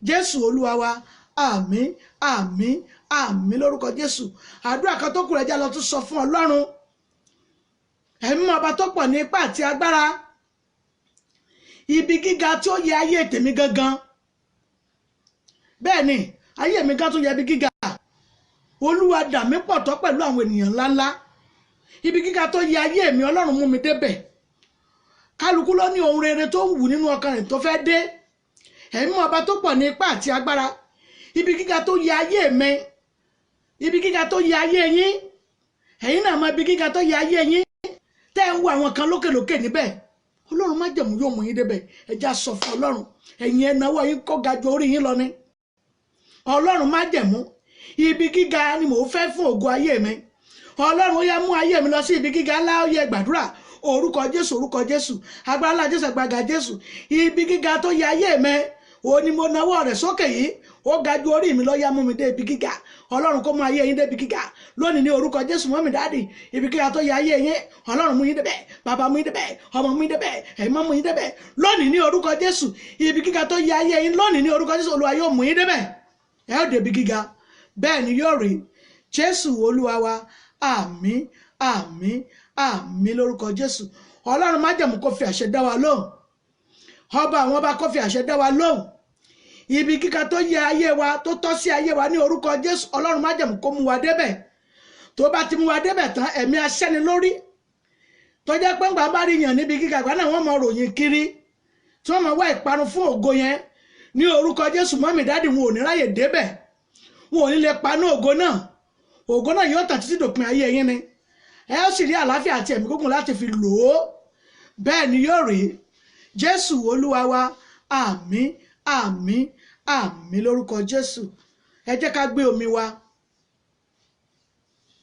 Jésù Olúwa wa. Àmín, àmín, àmín lórúkọ Jésù. Àdúrà kan tó kù rẹ̀, já lọ tún sọ fún Ọlọ́run. Ẹ̀mí ọba tó pọ̀ ní ipá àti agbára, ibi gíga tí ó yẹ ayé tèmi gangan, bẹ́ẹ̀ ni ayé mi gan tún yẹ ibi gíga. Olúwa, dà mí pọ̀ tọ́ pẹ̀lú àwọn ènìyàn ńláńlá. Ibi gíga tó yẹ ayé mi, Ọlọ́run mú mi débẹ̀. Kálukú ló ní ohun rere tó ń wù nínú ọkàn rẹ̀ tó fẹ́ dé. Ẹ̀mí ọba tó pọ̀ ní ipá àti agbára, ibi gíga tó yẹ ayé mi, ibi gíga tó yẹ ayé yín, ẹ̀yin náà mọ ibi gíga tó yẹ ayé yín tẹ́ ẹ̀ ń wo àwọn kan lókèlókè níbẹ̀. Ọlọ́run májẹ̀mú yóò mú yín débẹ̀. Ẹ já sọ fún Ọlọ́run. Ẹ̀yin ẹ̀ náwó yín kó ga ju orí yín lọ ni. Ọlọ́run májẹ̀mú, ibi gíga ni mò ń fẹ́ fún ògo ayé mi. Ọlọ́run, ó yá mú ayé mi lọ sí ibi gíga ńlá. Ó yẹ gbàdúrà. Orúkọ Jésù, orúkọ Jésù, agbára ńlá Jésù, agbára Jésù. Ibi gíga tó yẹ ayé mi, ó ní mo nawọ́ rẹ̀ sókè yìí, ó ga ju orí mi lọ. Yá mú mi dé ibi gíga. Ọlọ́run kó mú ayé yín débi gíga lónìí ní orúkọ Jésù. Mọ́mì, daddy, ibi gíga tó yẹ ayé yín, Ọlọ́run mú yín débẹ̀. Bàbá mú yín débẹ̀, ọmọ mú yín débẹ̀, ẹ̀mọ́ mú yín débẹ̀ lónìí ní orúkọ Jésù. Ibi gíga tó yẹ ayé yín, lónìí ní orúkọ Jésù, Olúwa yóò mú yín débẹ̀. Ẹ ó débi gíga. Bẹ́ẹ̀ ni yóò rí. Jésù Olúwa wa. Àmín, àmín, àmín lórúkọ Jésù. Ọlọ́run májẹ̀mú kó fi àṣẹ dá wa lóhùn. Ọba àwọn ọba kó fi àṣẹ dá wa lóhùn. Ibi gíga tó yẹ ayé wa, tó tọ́ sí ayé wa, ní orúkọ Jésù, Ọlọ́run májẹ̀mú kó mú wa débẹ̀. Tó bá ti mú wa débẹ̀ tán, ẹ̀mí aṣẹ́ni lórí tó jẹ́ pé ńgbà bá rí yàn níbi gíga, ìgbà náà wọ́n mọ ròyìn kiri tí wọ́n mọ wá ìparun fún ògo yẹn, ní orúkọ Jésù, mọ́mì, daddy, wọn ò ní ráyè débẹ̀, wọn ò ní lè paná ògo náà. Ògo náà yóò tàn títí dòpin ayé yín ni. Ẹ ó sì rí àlàáfíà àti ẹ̀mí gígùn láti fi lò ó. Bẹ́ẹ̀ ni yóò rí. Jésù Olúwa wa. Àmín, àmín, àmín lórúkọ Jésù. Ẹ jẹ́ ká gbé omi wa,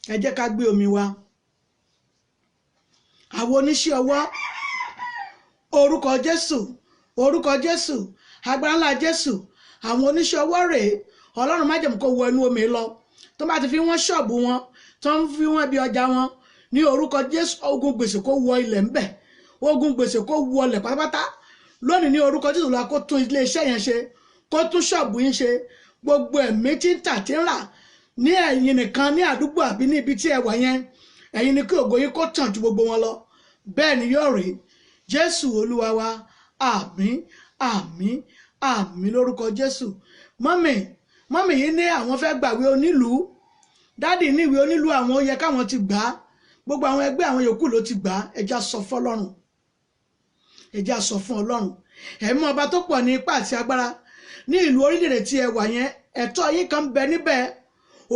ẹ jẹ́ ká gbé omi wa, àwọn oníṣẹ́ ọwọ́. Orúkọ Jésù. Orúkọ Jésù, agbára ńlá Jésù. Àwọn oníṣẹ́ ọwọ́ rèé, Ọlọ́run májẹ̀mú kó wọ inú omi lọ, tó bá ti fi wọ́n ṣọ́ọ̀bù wọn, tó ń fi wọ́n bí ọjà wọn, ní orúkọ Jésù, ogun gbèsè kó wọ ilẹ̀ ńbẹ̀, ogun gbèsè kó wọ ilẹ̀ pátápátá lónìí ní orúkọ Jésù. La kó tún ilé iṣẹ́ yẹn ṣe, kó tún ṣọ́ọ̀bù yín ṣe. Gbogbo ẹ̀mí tí ń tà tí ń rà ní ẹ̀yin nìkan ní àdúgbò àbí ní ibi tí ẹ wà yẹn, ẹ̀yin ni kí ògo yín kó tàn ju gbogbo wọn lọ. Bẹ́ẹ̀ ni yóò rí. Jésù Olúwa wa, àmín, àmín, àmín lórúkọ Jésù. Mọ́mì, mọ́mì yìí ní àwọn fẹ́ gbàwé onílùú, dádì ní ìwé onílùú àwọn ó yẹ káwọn ti gbà á, gbogbo àwọn ẹgbẹ́ àwọn yòókù ló ti gbà á. Ẹja sọ fọ́lọ́run, ẹja sọ fún Ọlọ́run. Ẹ̀mí ọba tó pọ̀ ní ipá àti agbára ní ìlú orílẹ̀-èdè tí ẹ wà yẹn, ẹ̀tọ́ yín kan bẹ níbẹ̀,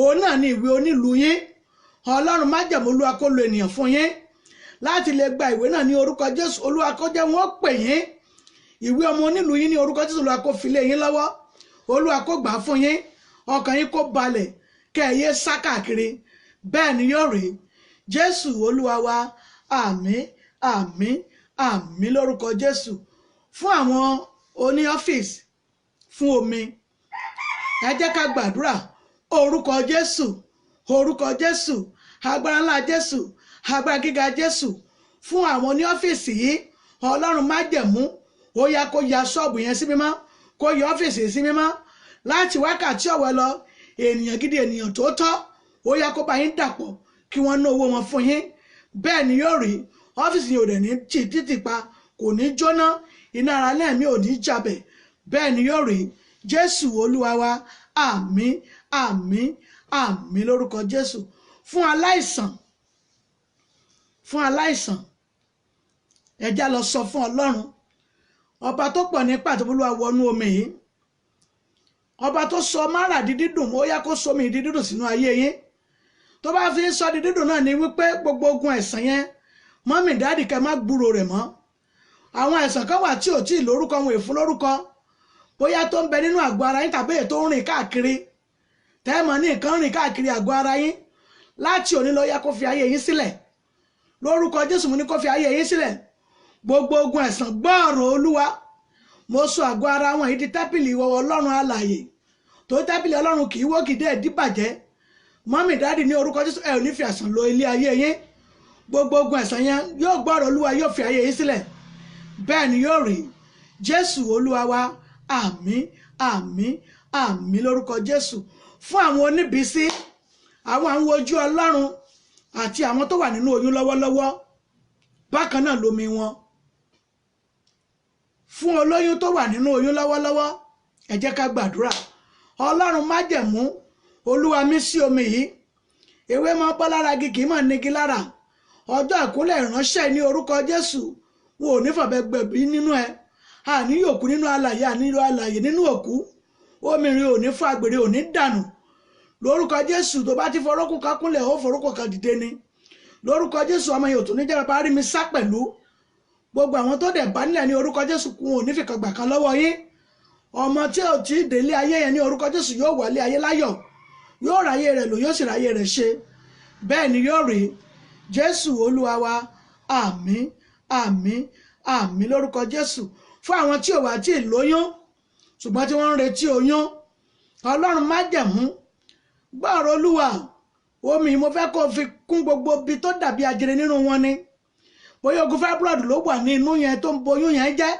òun náà ní ìwé onílùú yín. Ọlọ́run májẹ̀mú, Olúwa kó lo ènìyàn fún yín láti lè gba ìwé náà ní orúkọ Jésù. Olúwa kó jẹ́ wọ́n pè yín. Ìwé ọmọ onílùú yín ní orúkọ Jésù, Olúwa kó fi lé yín lọ́wọ́, Olúwa kó gbà fún yín, ọkàn yín kó balẹ̀, kẹ́ ẹ yé sá káàkiri. Bẹ́ẹ̀ ni yóò rí. Jésù Olúwa wa, àmín, àmín, àmín lórúkọ Jésù. Fún àwọn oní ọ́fíìsì fún omi, ẹ jẹ́ ká gbàdúrà. Orúkọ Jésù, orúkọ Jésù, agbára ńlá Jésù, agbára gíga Jésù. Fún àwọn oní ọ́fíìsì yìí, Ọlọ́run májẹ̀mú, ó yá kó ya ṣọ́ọ̀bù yẹn sí mímọ́, kó ya ọ́fíìsì sí mímọ́ láti wákàtí ọ̀wẹ́ lọ. Ènìyàn gidi, ènìyàn tó tọ́, ó yá kó bá yín dàpọ̀, kí wọ́n ná owó wọn fún yín. Bẹ́ẹ̀ ni yóò rí. Ọ́fíìsì yìí ò dẹ̀ ní tì títì pa, kò ní jóná, iná ara lẹ́ẹ̀mí ò ní jabẹ̀. Bẹ́ẹ̀ ni yóò rí. Jésù Olúwa wa, àmín, àmín, àmín lórúkọ Jésù. Fún aláìsàn, fún aláìsàn, ẹ já lọ sọ fún Ọlọ́run ọba tó pọ̀ ní pàtó. Olúwa wọnú omi yìí, ọba tó sọ Márà di dídùn, ó yá kó sọ omi di dídùn sínú ayé yín. Tó bá fi ń sọ di dídùn náà ni wípé gbogbo ogun ẹ̀sán yẹn, mọ́mì, dáàdì, kẹ́ má gbúrò rẹ̀ mọ́. Àwọn àìsàn kan wà tí ò tí ì lórúkọ, wọn èfún lórúkọ, bóyá tó ń bẹ nínú àgọ́ ara yín tàbí èyí tó ń rìn káàkiri, tẹ́ẹ̀mọ́ ní nǹkan rìn káàkiri àgọ́ ara yín, láti òní lọ yá kó fi ayé yín sílẹ̀ lórúkọ Jésù. Mo ní kó fi ayé yín sílẹ̀. Gbogbo ogun ẹ̀sán, gbọ́ọ̀rọ̀ Olúwa. Mo sọ àgọ́ ara wọn yìí di tẹ́pìlì ìwọ Ọlọ́run alààyè, tó tẹ́pìlì Ọlọ́run kì í wó, kì í dé ìdíbàjẹ́. Mọ́mì, dáàdì, ní orúkọ Jésù, ẹ ò ní fi àìsàn lo ilé ayé yín. Gbogbo ogun ẹ̀sán yẹn yóò gbọ́ọ̀rọ̀ Olúwa, yóò fi ayé yín sílẹ̀. Bẹ́ẹ̀ ni yóò rí. Jésù Olúwa wa, àmín, àmín, àmín lórúkọ Jésù. Fún àwọn oníbísí, àwọn ojú Ọlọ́run àti àwọn tó wà nínú oyún lọ́wọ́lọ́wọ́, bákan náà lomi wọn. Fún olóyún tó wà nínú oyún lọ́wọ́lọ́wọ́, ẹ jẹ́ ká gbàdúrà. Ọlọ́run májẹ̀mú, Olúwa mi sí omi yìí. Ewé máa bọ́ lára igi, kì í máa nigi lára. Ọjọ́ ìkúnlẹ̀ ìránṣẹ́ ní orúkọ Jésù, wọn ò ní fọ̀bẹ gbẹ̀bí nínú ẹ, àní yòókù nínú alààyè, àní alààyè nínú òkú. Obìnrin ò ní fún agbèrè, ò ní dànù lórúkọ Jésù. Tó bá ti forókù kan kúnlẹ̀, ó forókù kan dìde ni lórúkọ Jésù. Ọmọ yìí ò tún ní jẹ́ bàbá rí mi sá pẹ̀lú gbogbo àwọn tó dẹ̀ bá nílẹ̀ ní orúkọ Jésù. Kún ò ní fìkan gbà kan lọ́wọ́ yín. Ọmọ tí ò tí ì délé ayé yẹn ní orúkọ Jésù, yóò wálé ayé láyọ̀, yóò ráyé rẹ̀ lò, yóò sì ráyé rẹ̀ ṣe. Bẹ́ẹ̀ ni yóò rí. Jésù Olúwa wa, àmín, àmín, àmín lórúkọ Jésù. Fún àwọn tí ò wá tí ì lóyún ṣùgbọ́n tí wọ́n ń retí oyún, Ọlọ́run májẹ̀mú, gbọ́rọ̀ Olúwa. Omi mo fẹ́ kó fi kún gbogbo ibi tó dàbí ajere nínú wọn ni. Bóyá ogun fibroid ló wà ní inú yẹn tó ń boyún yẹn jẹ́,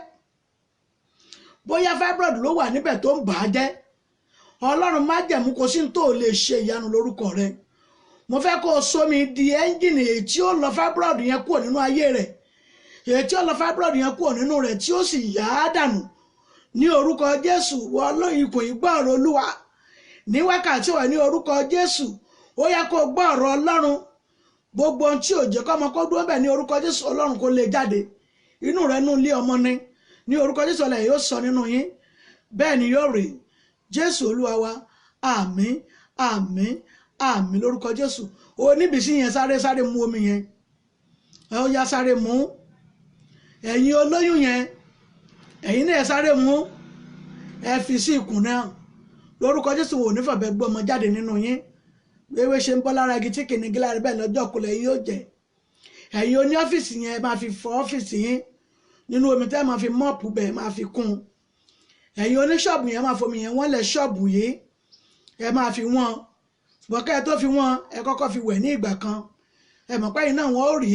bóyá fibroid ló wà níbẹ̀ tó ń bà á jẹ́, Ọlọ́run májẹ̀mú, kò sí ní tó lè ṣe ìyanu lórúkọ rẹ. Mo fẹ́ kó o sómi di ẹ́ńjìnì èyí tí ó lọ fibroid yẹn kúrò nínú ayé rẹ̀, èyí tí ó lọ fibroid yẹn kúrò nínú rẹ̀, tí ó sì yá á dànù ní orúkọ Jésù. Wọ ikùn ìgbọ́ ọ̀rọ̀ Olúwa ní wákàtí wà ní orúkọ Jésù. Ó yá kó o gbọ́ ọ̀rọ̀ Ọlọ́run. Gbogbo ohun tí ò jẹ́ kọ́mọ kó dúró bẹ̀ ní orúkọ Jésù, Ọlọ́run kó lè jáde inú rẹ̀ nú ilé ọmọ ni ní orúkọ Jésù. Ọlọ́run yóò sọ nínú yín. Bẹ́ẹ̀ ni yóò rí. Jésù Olúwa wa, àmín, àmín, àmín lórúkọ Jésù. Oníbìsí yẹn, sáré sáré mu omi yẹn, ó yá sáré mu. Ẹ̀yin olóyún yẹn, ẹ̀yin náà sáré mu, ẹ fi sí ikùn náà lórúkọ Jésù. Wò ní fàbẹ gbọ́ ọmọ jáde nínú yín. Ewé ṣe ń bọ́ lára igi tí kìnìún gíláàrí, bẹ́ẹ̀ lọ́jọ́ kulẹ̀ yóò jẹ́. Ẹ̀yin oní ọ́fíìsì yẹn, ẹ máa fi fọ ọ́fíìsì yín Nínú omi tẹ́ máa fi mọ́ọ̀pù bẹ̀, máa fi kún. Ẹ̀yin oníṣọ́ọ̀bù yẹn, máa fomi yẹn wọ́n lẹ̀ ṣọ́ọ̀bù yìí, ẹ máa fi wọ́n. Ṣùgbọ́n kẹ́ ẹ tó fi wọ́n, ẹ kọ́kọ́ fi wẹ̀ ní ìgbà kan. Ẹ mọ̀ pé iná wọn ó rí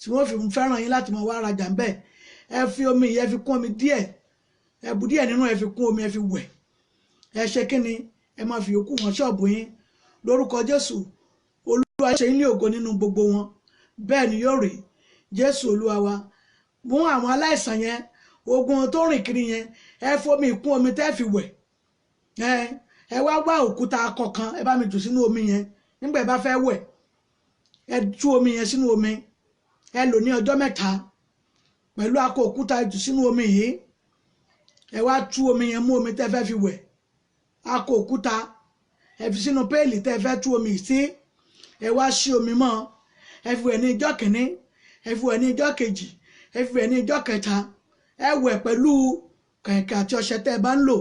tí wọ́n fi fẹ́ràn yín láti máa wá rajà ń bẹ̀. Ẹ fi omi yẹn fi kún omi díẹ̀, ẹ bu díẹ̀ nínú ẹ fi kún omi, ẹ fi wẹ̀. Ẹ ṣe kí ni? Ẹ máa fi yòókù wọn ṣọ́ọ̀bù yín. Lórúkọ Jésù, Olúwa ṣe yín ní ògo nínú gbogbo wọn. Bẹ́ẹ̀ ni yóò rí. Jésù Olúwa wa. Mú àwọn aláìsàn yẹn, ogun tó rìn kiri yẹn, ẹ fomi kún omi tẹ́ fi wẹ̀. Ẹ wá wá òkúta akọ kan, ẹ bá mi jù sínú omi yẹn nígbà ẹ bá fẹ́ wẹ̀. Ẹ tú omi yẹn sínú omi, ẹ lò ní ọjọ́ 3 pẹ̀lú akọ òkúta jù sínú omi yìí. Ẹ wá tú omi yẹn mú omi tẹ́ fẹ́ fi wẹ̀. Akọ òkúta ẹ fi sínú péèlì tẹ́ fẹ́ tú omi sí. Ẹ wá ṣí omi mọ́. Ẹ fi wẹ̀ ní ijọ́ kìíní, ẹ fi wẹ̀ ní ijọ́ kejì, ẹ fi wẹ̀ ní ijọ́ kẹta. Ẹ wẹ̀ pẹ̀lú kẹ̀kẹ́ àti ọṣẹ tẹ́ ẹ bá ń lò.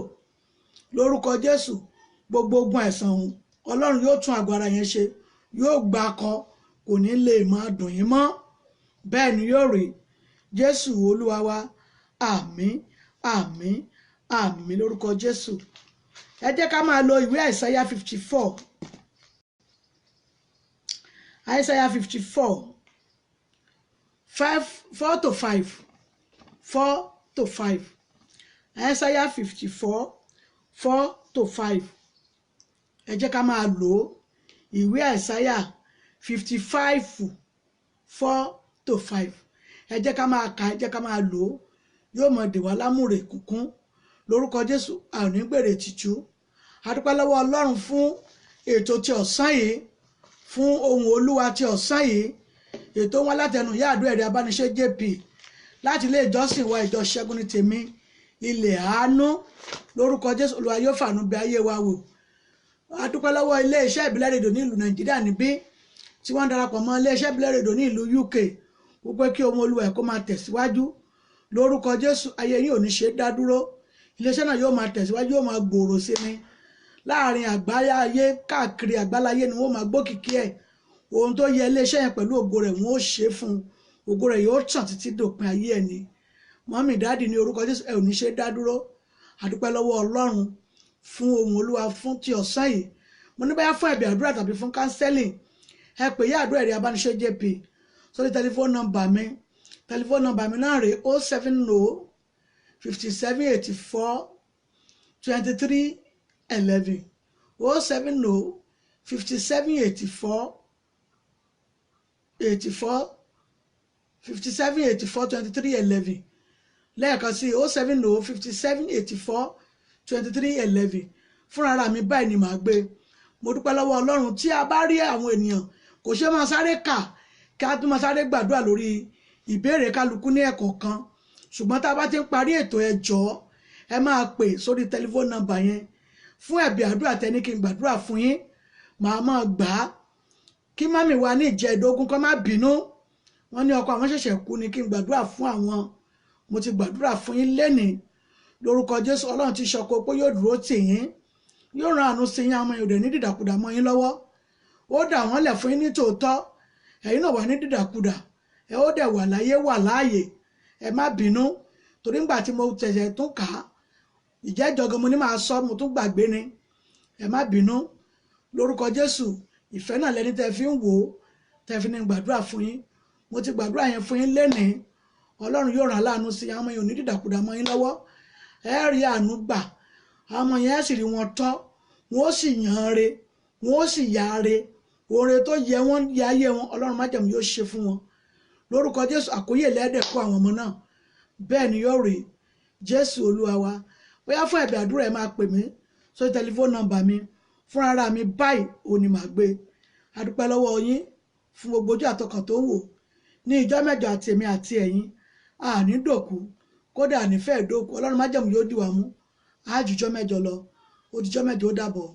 Lórúkọ Jésù, gbogbo ogun àìsàn ọ̀hún, Ọlọ́run yóò tún àgọ́ ara yẹn ṣe, yóò gba akọ, kò ní lè máa dùn yín mọ́. Bẹ́ẹ̀ ni yóò rí. Jésù Olúwa wa. Àmín, àmín, àmín lórúkọ Jésù. Ẹ jẹ́ ká máa lo ìwé Àìsáyà 54. Àìsáyà 54, 5, 4 to 5, 4 to 5. Àìsáyà 54, 4 to 5. Ẹ jẹ́ ká máa lò ó. Ìwé Àìsáyà 55, 4 to 5. Ẹ jẹ́ ká máa kà, ẹ jẹ́ ká máa lò ó. Yóò mọ̀ dè wá lámùrè kúnkún. Lórúkọ Jésù, a ò ní gbèrè tìjú. A dúpẹ́ lọ́wọ́ Ọlọ́run fún ètò ti ọ̀sán yìí, fún ohun Olúwa ti ọ̀sán yìí. Ètò wọn látẹnu ìyá àdúrà ẹ̀rí abániṣe JP láti ilé ìjọsìn wa, ìjọ Ṣẹ́gun ní Tèmi, ilẹ̀ àánú. Lórúkọ Jésù, Olúwa yóò fàánú bẹ̀ ayé wa wò. A dúpẹ́ lọ́wọ́ ilé iṣẹ́ ìbílẹ̀ rédíò ní ìlú Nàìjíríà níbí tí wọ́n darapọ̀ mọ́ ilé iṣẹ́ ìbílẹ̀ rédíò ní ìlú UK, wípé kí ohun Olúwa ẹ̀ kó máa tẹ̀síwájú. Lórúkọ Jésù, ayé yín ò ní ṣe é dá dúró. Iléeṣẹ́ náà yóò máa tẹ̀síwájú, yóò máa gbòòrò sí ni láàrin àgbáyé, káàkiri àgbáláyé ni wọ́n máa gbókìkí ẹ̀. Ohun tó yẹ iléeṣẹ́ yẹn pẹ̀lú ògo rẹ̀, wọ́n ó ṣe é fún un. Ògo rẹ̀ yóò tàn títí dòpin ayé ẹ̀ ni. Mọ́mì, dáàdì, ní orúkọ Jésù, ẹ ò ní ṣe é dá dúró. A dúpẹ́ lọ́wọ́ Ọlọ́run fún ohun Olúwa fún ti ọ̀sán yìí. Mo ní báyà fún ẹ̀bẹ̀ àdúrà tàbí fún counseling, ẹ pè yá àdúrà ẹ̀rí abániṣe JP sórí tẹlifóònù nọ́mbà mi. Tẹlifóònù nọ́mbà mi náà rèé: 070 57 84 23 11, 070 57 84 84, 57 84 23 11. Lẹ́ẹ̀kan sí: 070 57 84 23 11. Fúnra mi báyìí ni màá gbé. Mo dúpẹ́ lọ́wọ́ Ọlọ́run. Tí a bá rí àwọn ènìyàn, kò ṣe máa sáré kà kí a tún máa sáré gbàdúrà lórí ìbéèrè kálukú ní ẹ̀kọ̀ọ̀kan. Ṣùgbọ́n tá a bá ti ń parí ètò, ẹ jọ̀ọ́, ẹ máa pè sórí tẹlifóònù nọ́mbà yẹn fún ẹ̀bẹ̀ àdúrà tẹ́ni kí n gbàdúrà fún yín, màá máa gbà á. Kí mummy wa ní ìjẹ́ẹ̀dógún kọ́ má bínú, wọ́n ní ọkọ àwọn ṣẹ̀ṣẹ̀ kú ni kí n gbàdúrà fún àwọn. Mo ti gbàdúrà fún yín lénìí. Lórúkọ Jésù, Ọlọ́run ti ṣọkọ pé yóò dúró tì yín, yóò rán àánú sí yín. Àwọn èèyàn ní dìdàkudà mọ́ yín lọ́wọ́. Ó dà wọ́n lẹ̀ fún yín ní tòótọ́. Ẹ̀yin náà wà ní dìdàkudà, ẹ ó dẹ̀ wà láyé, wà láàyè. Ẹ má bínú, torí ńgbà tí mo tẹ̀sẹ̀ tún kà á ìjẹ́jọ́ gan, mo ní máa sọ, mo tún gbàgbé ni. Ẹ má bínú. Lórúkọ Jésù, ìfẹ́ náà lẹni tẹ́ fi ń wò ó, tẹ́ fi ní gbàdúrà fún yín. Mo ti gbàdúrà yẹn fún yín lénìí. Ọlọ́run yóò rán láàánú sí àwọn èèyàn ní dìdàkudà mọ́ yín lọ́wọ́. Ẹ rí àánú gbà. Àwọn ọmọ yẹn sì rí wọn tọ́, wọn ó sì yàn án re, wọn ó sì yà á re. Oore tó yẹ wọn yẹ ayé wọn, Ọlọ́run májẹ̀mú yóò ṣe fún wọn. Lórúkọ Jésù, àkóyè lẹ́ẹ̀dẹ̀ kó àwọn ọmọ náà. Bẹ́ẹ̀ ni yóò rí. Jésù Olúwa wa. Bóyá fún ẹ̀bẹ̀ àdúrà, ẹ máa pè mí sórí tẹlifóònù nọ́mbà mi. Fúnra mi báyìí ò ní màá gbé. A dúpẹ́ lọ́wọ́ yín fún gbogbo ojú àtọkàn tó ń wò. Ní ìjọ mẹ́jọ, àti èmi àti ẹ̀yin, àní dòkú, kódà àní fẹ́ẹ̀ dòkú. Ọlọ́run májẹ̀mú yóò dì wá mú. Àjùjọ mẹ́jọ lọ, ó dijọ́ mẹ́jọ, ó dàbọ̀.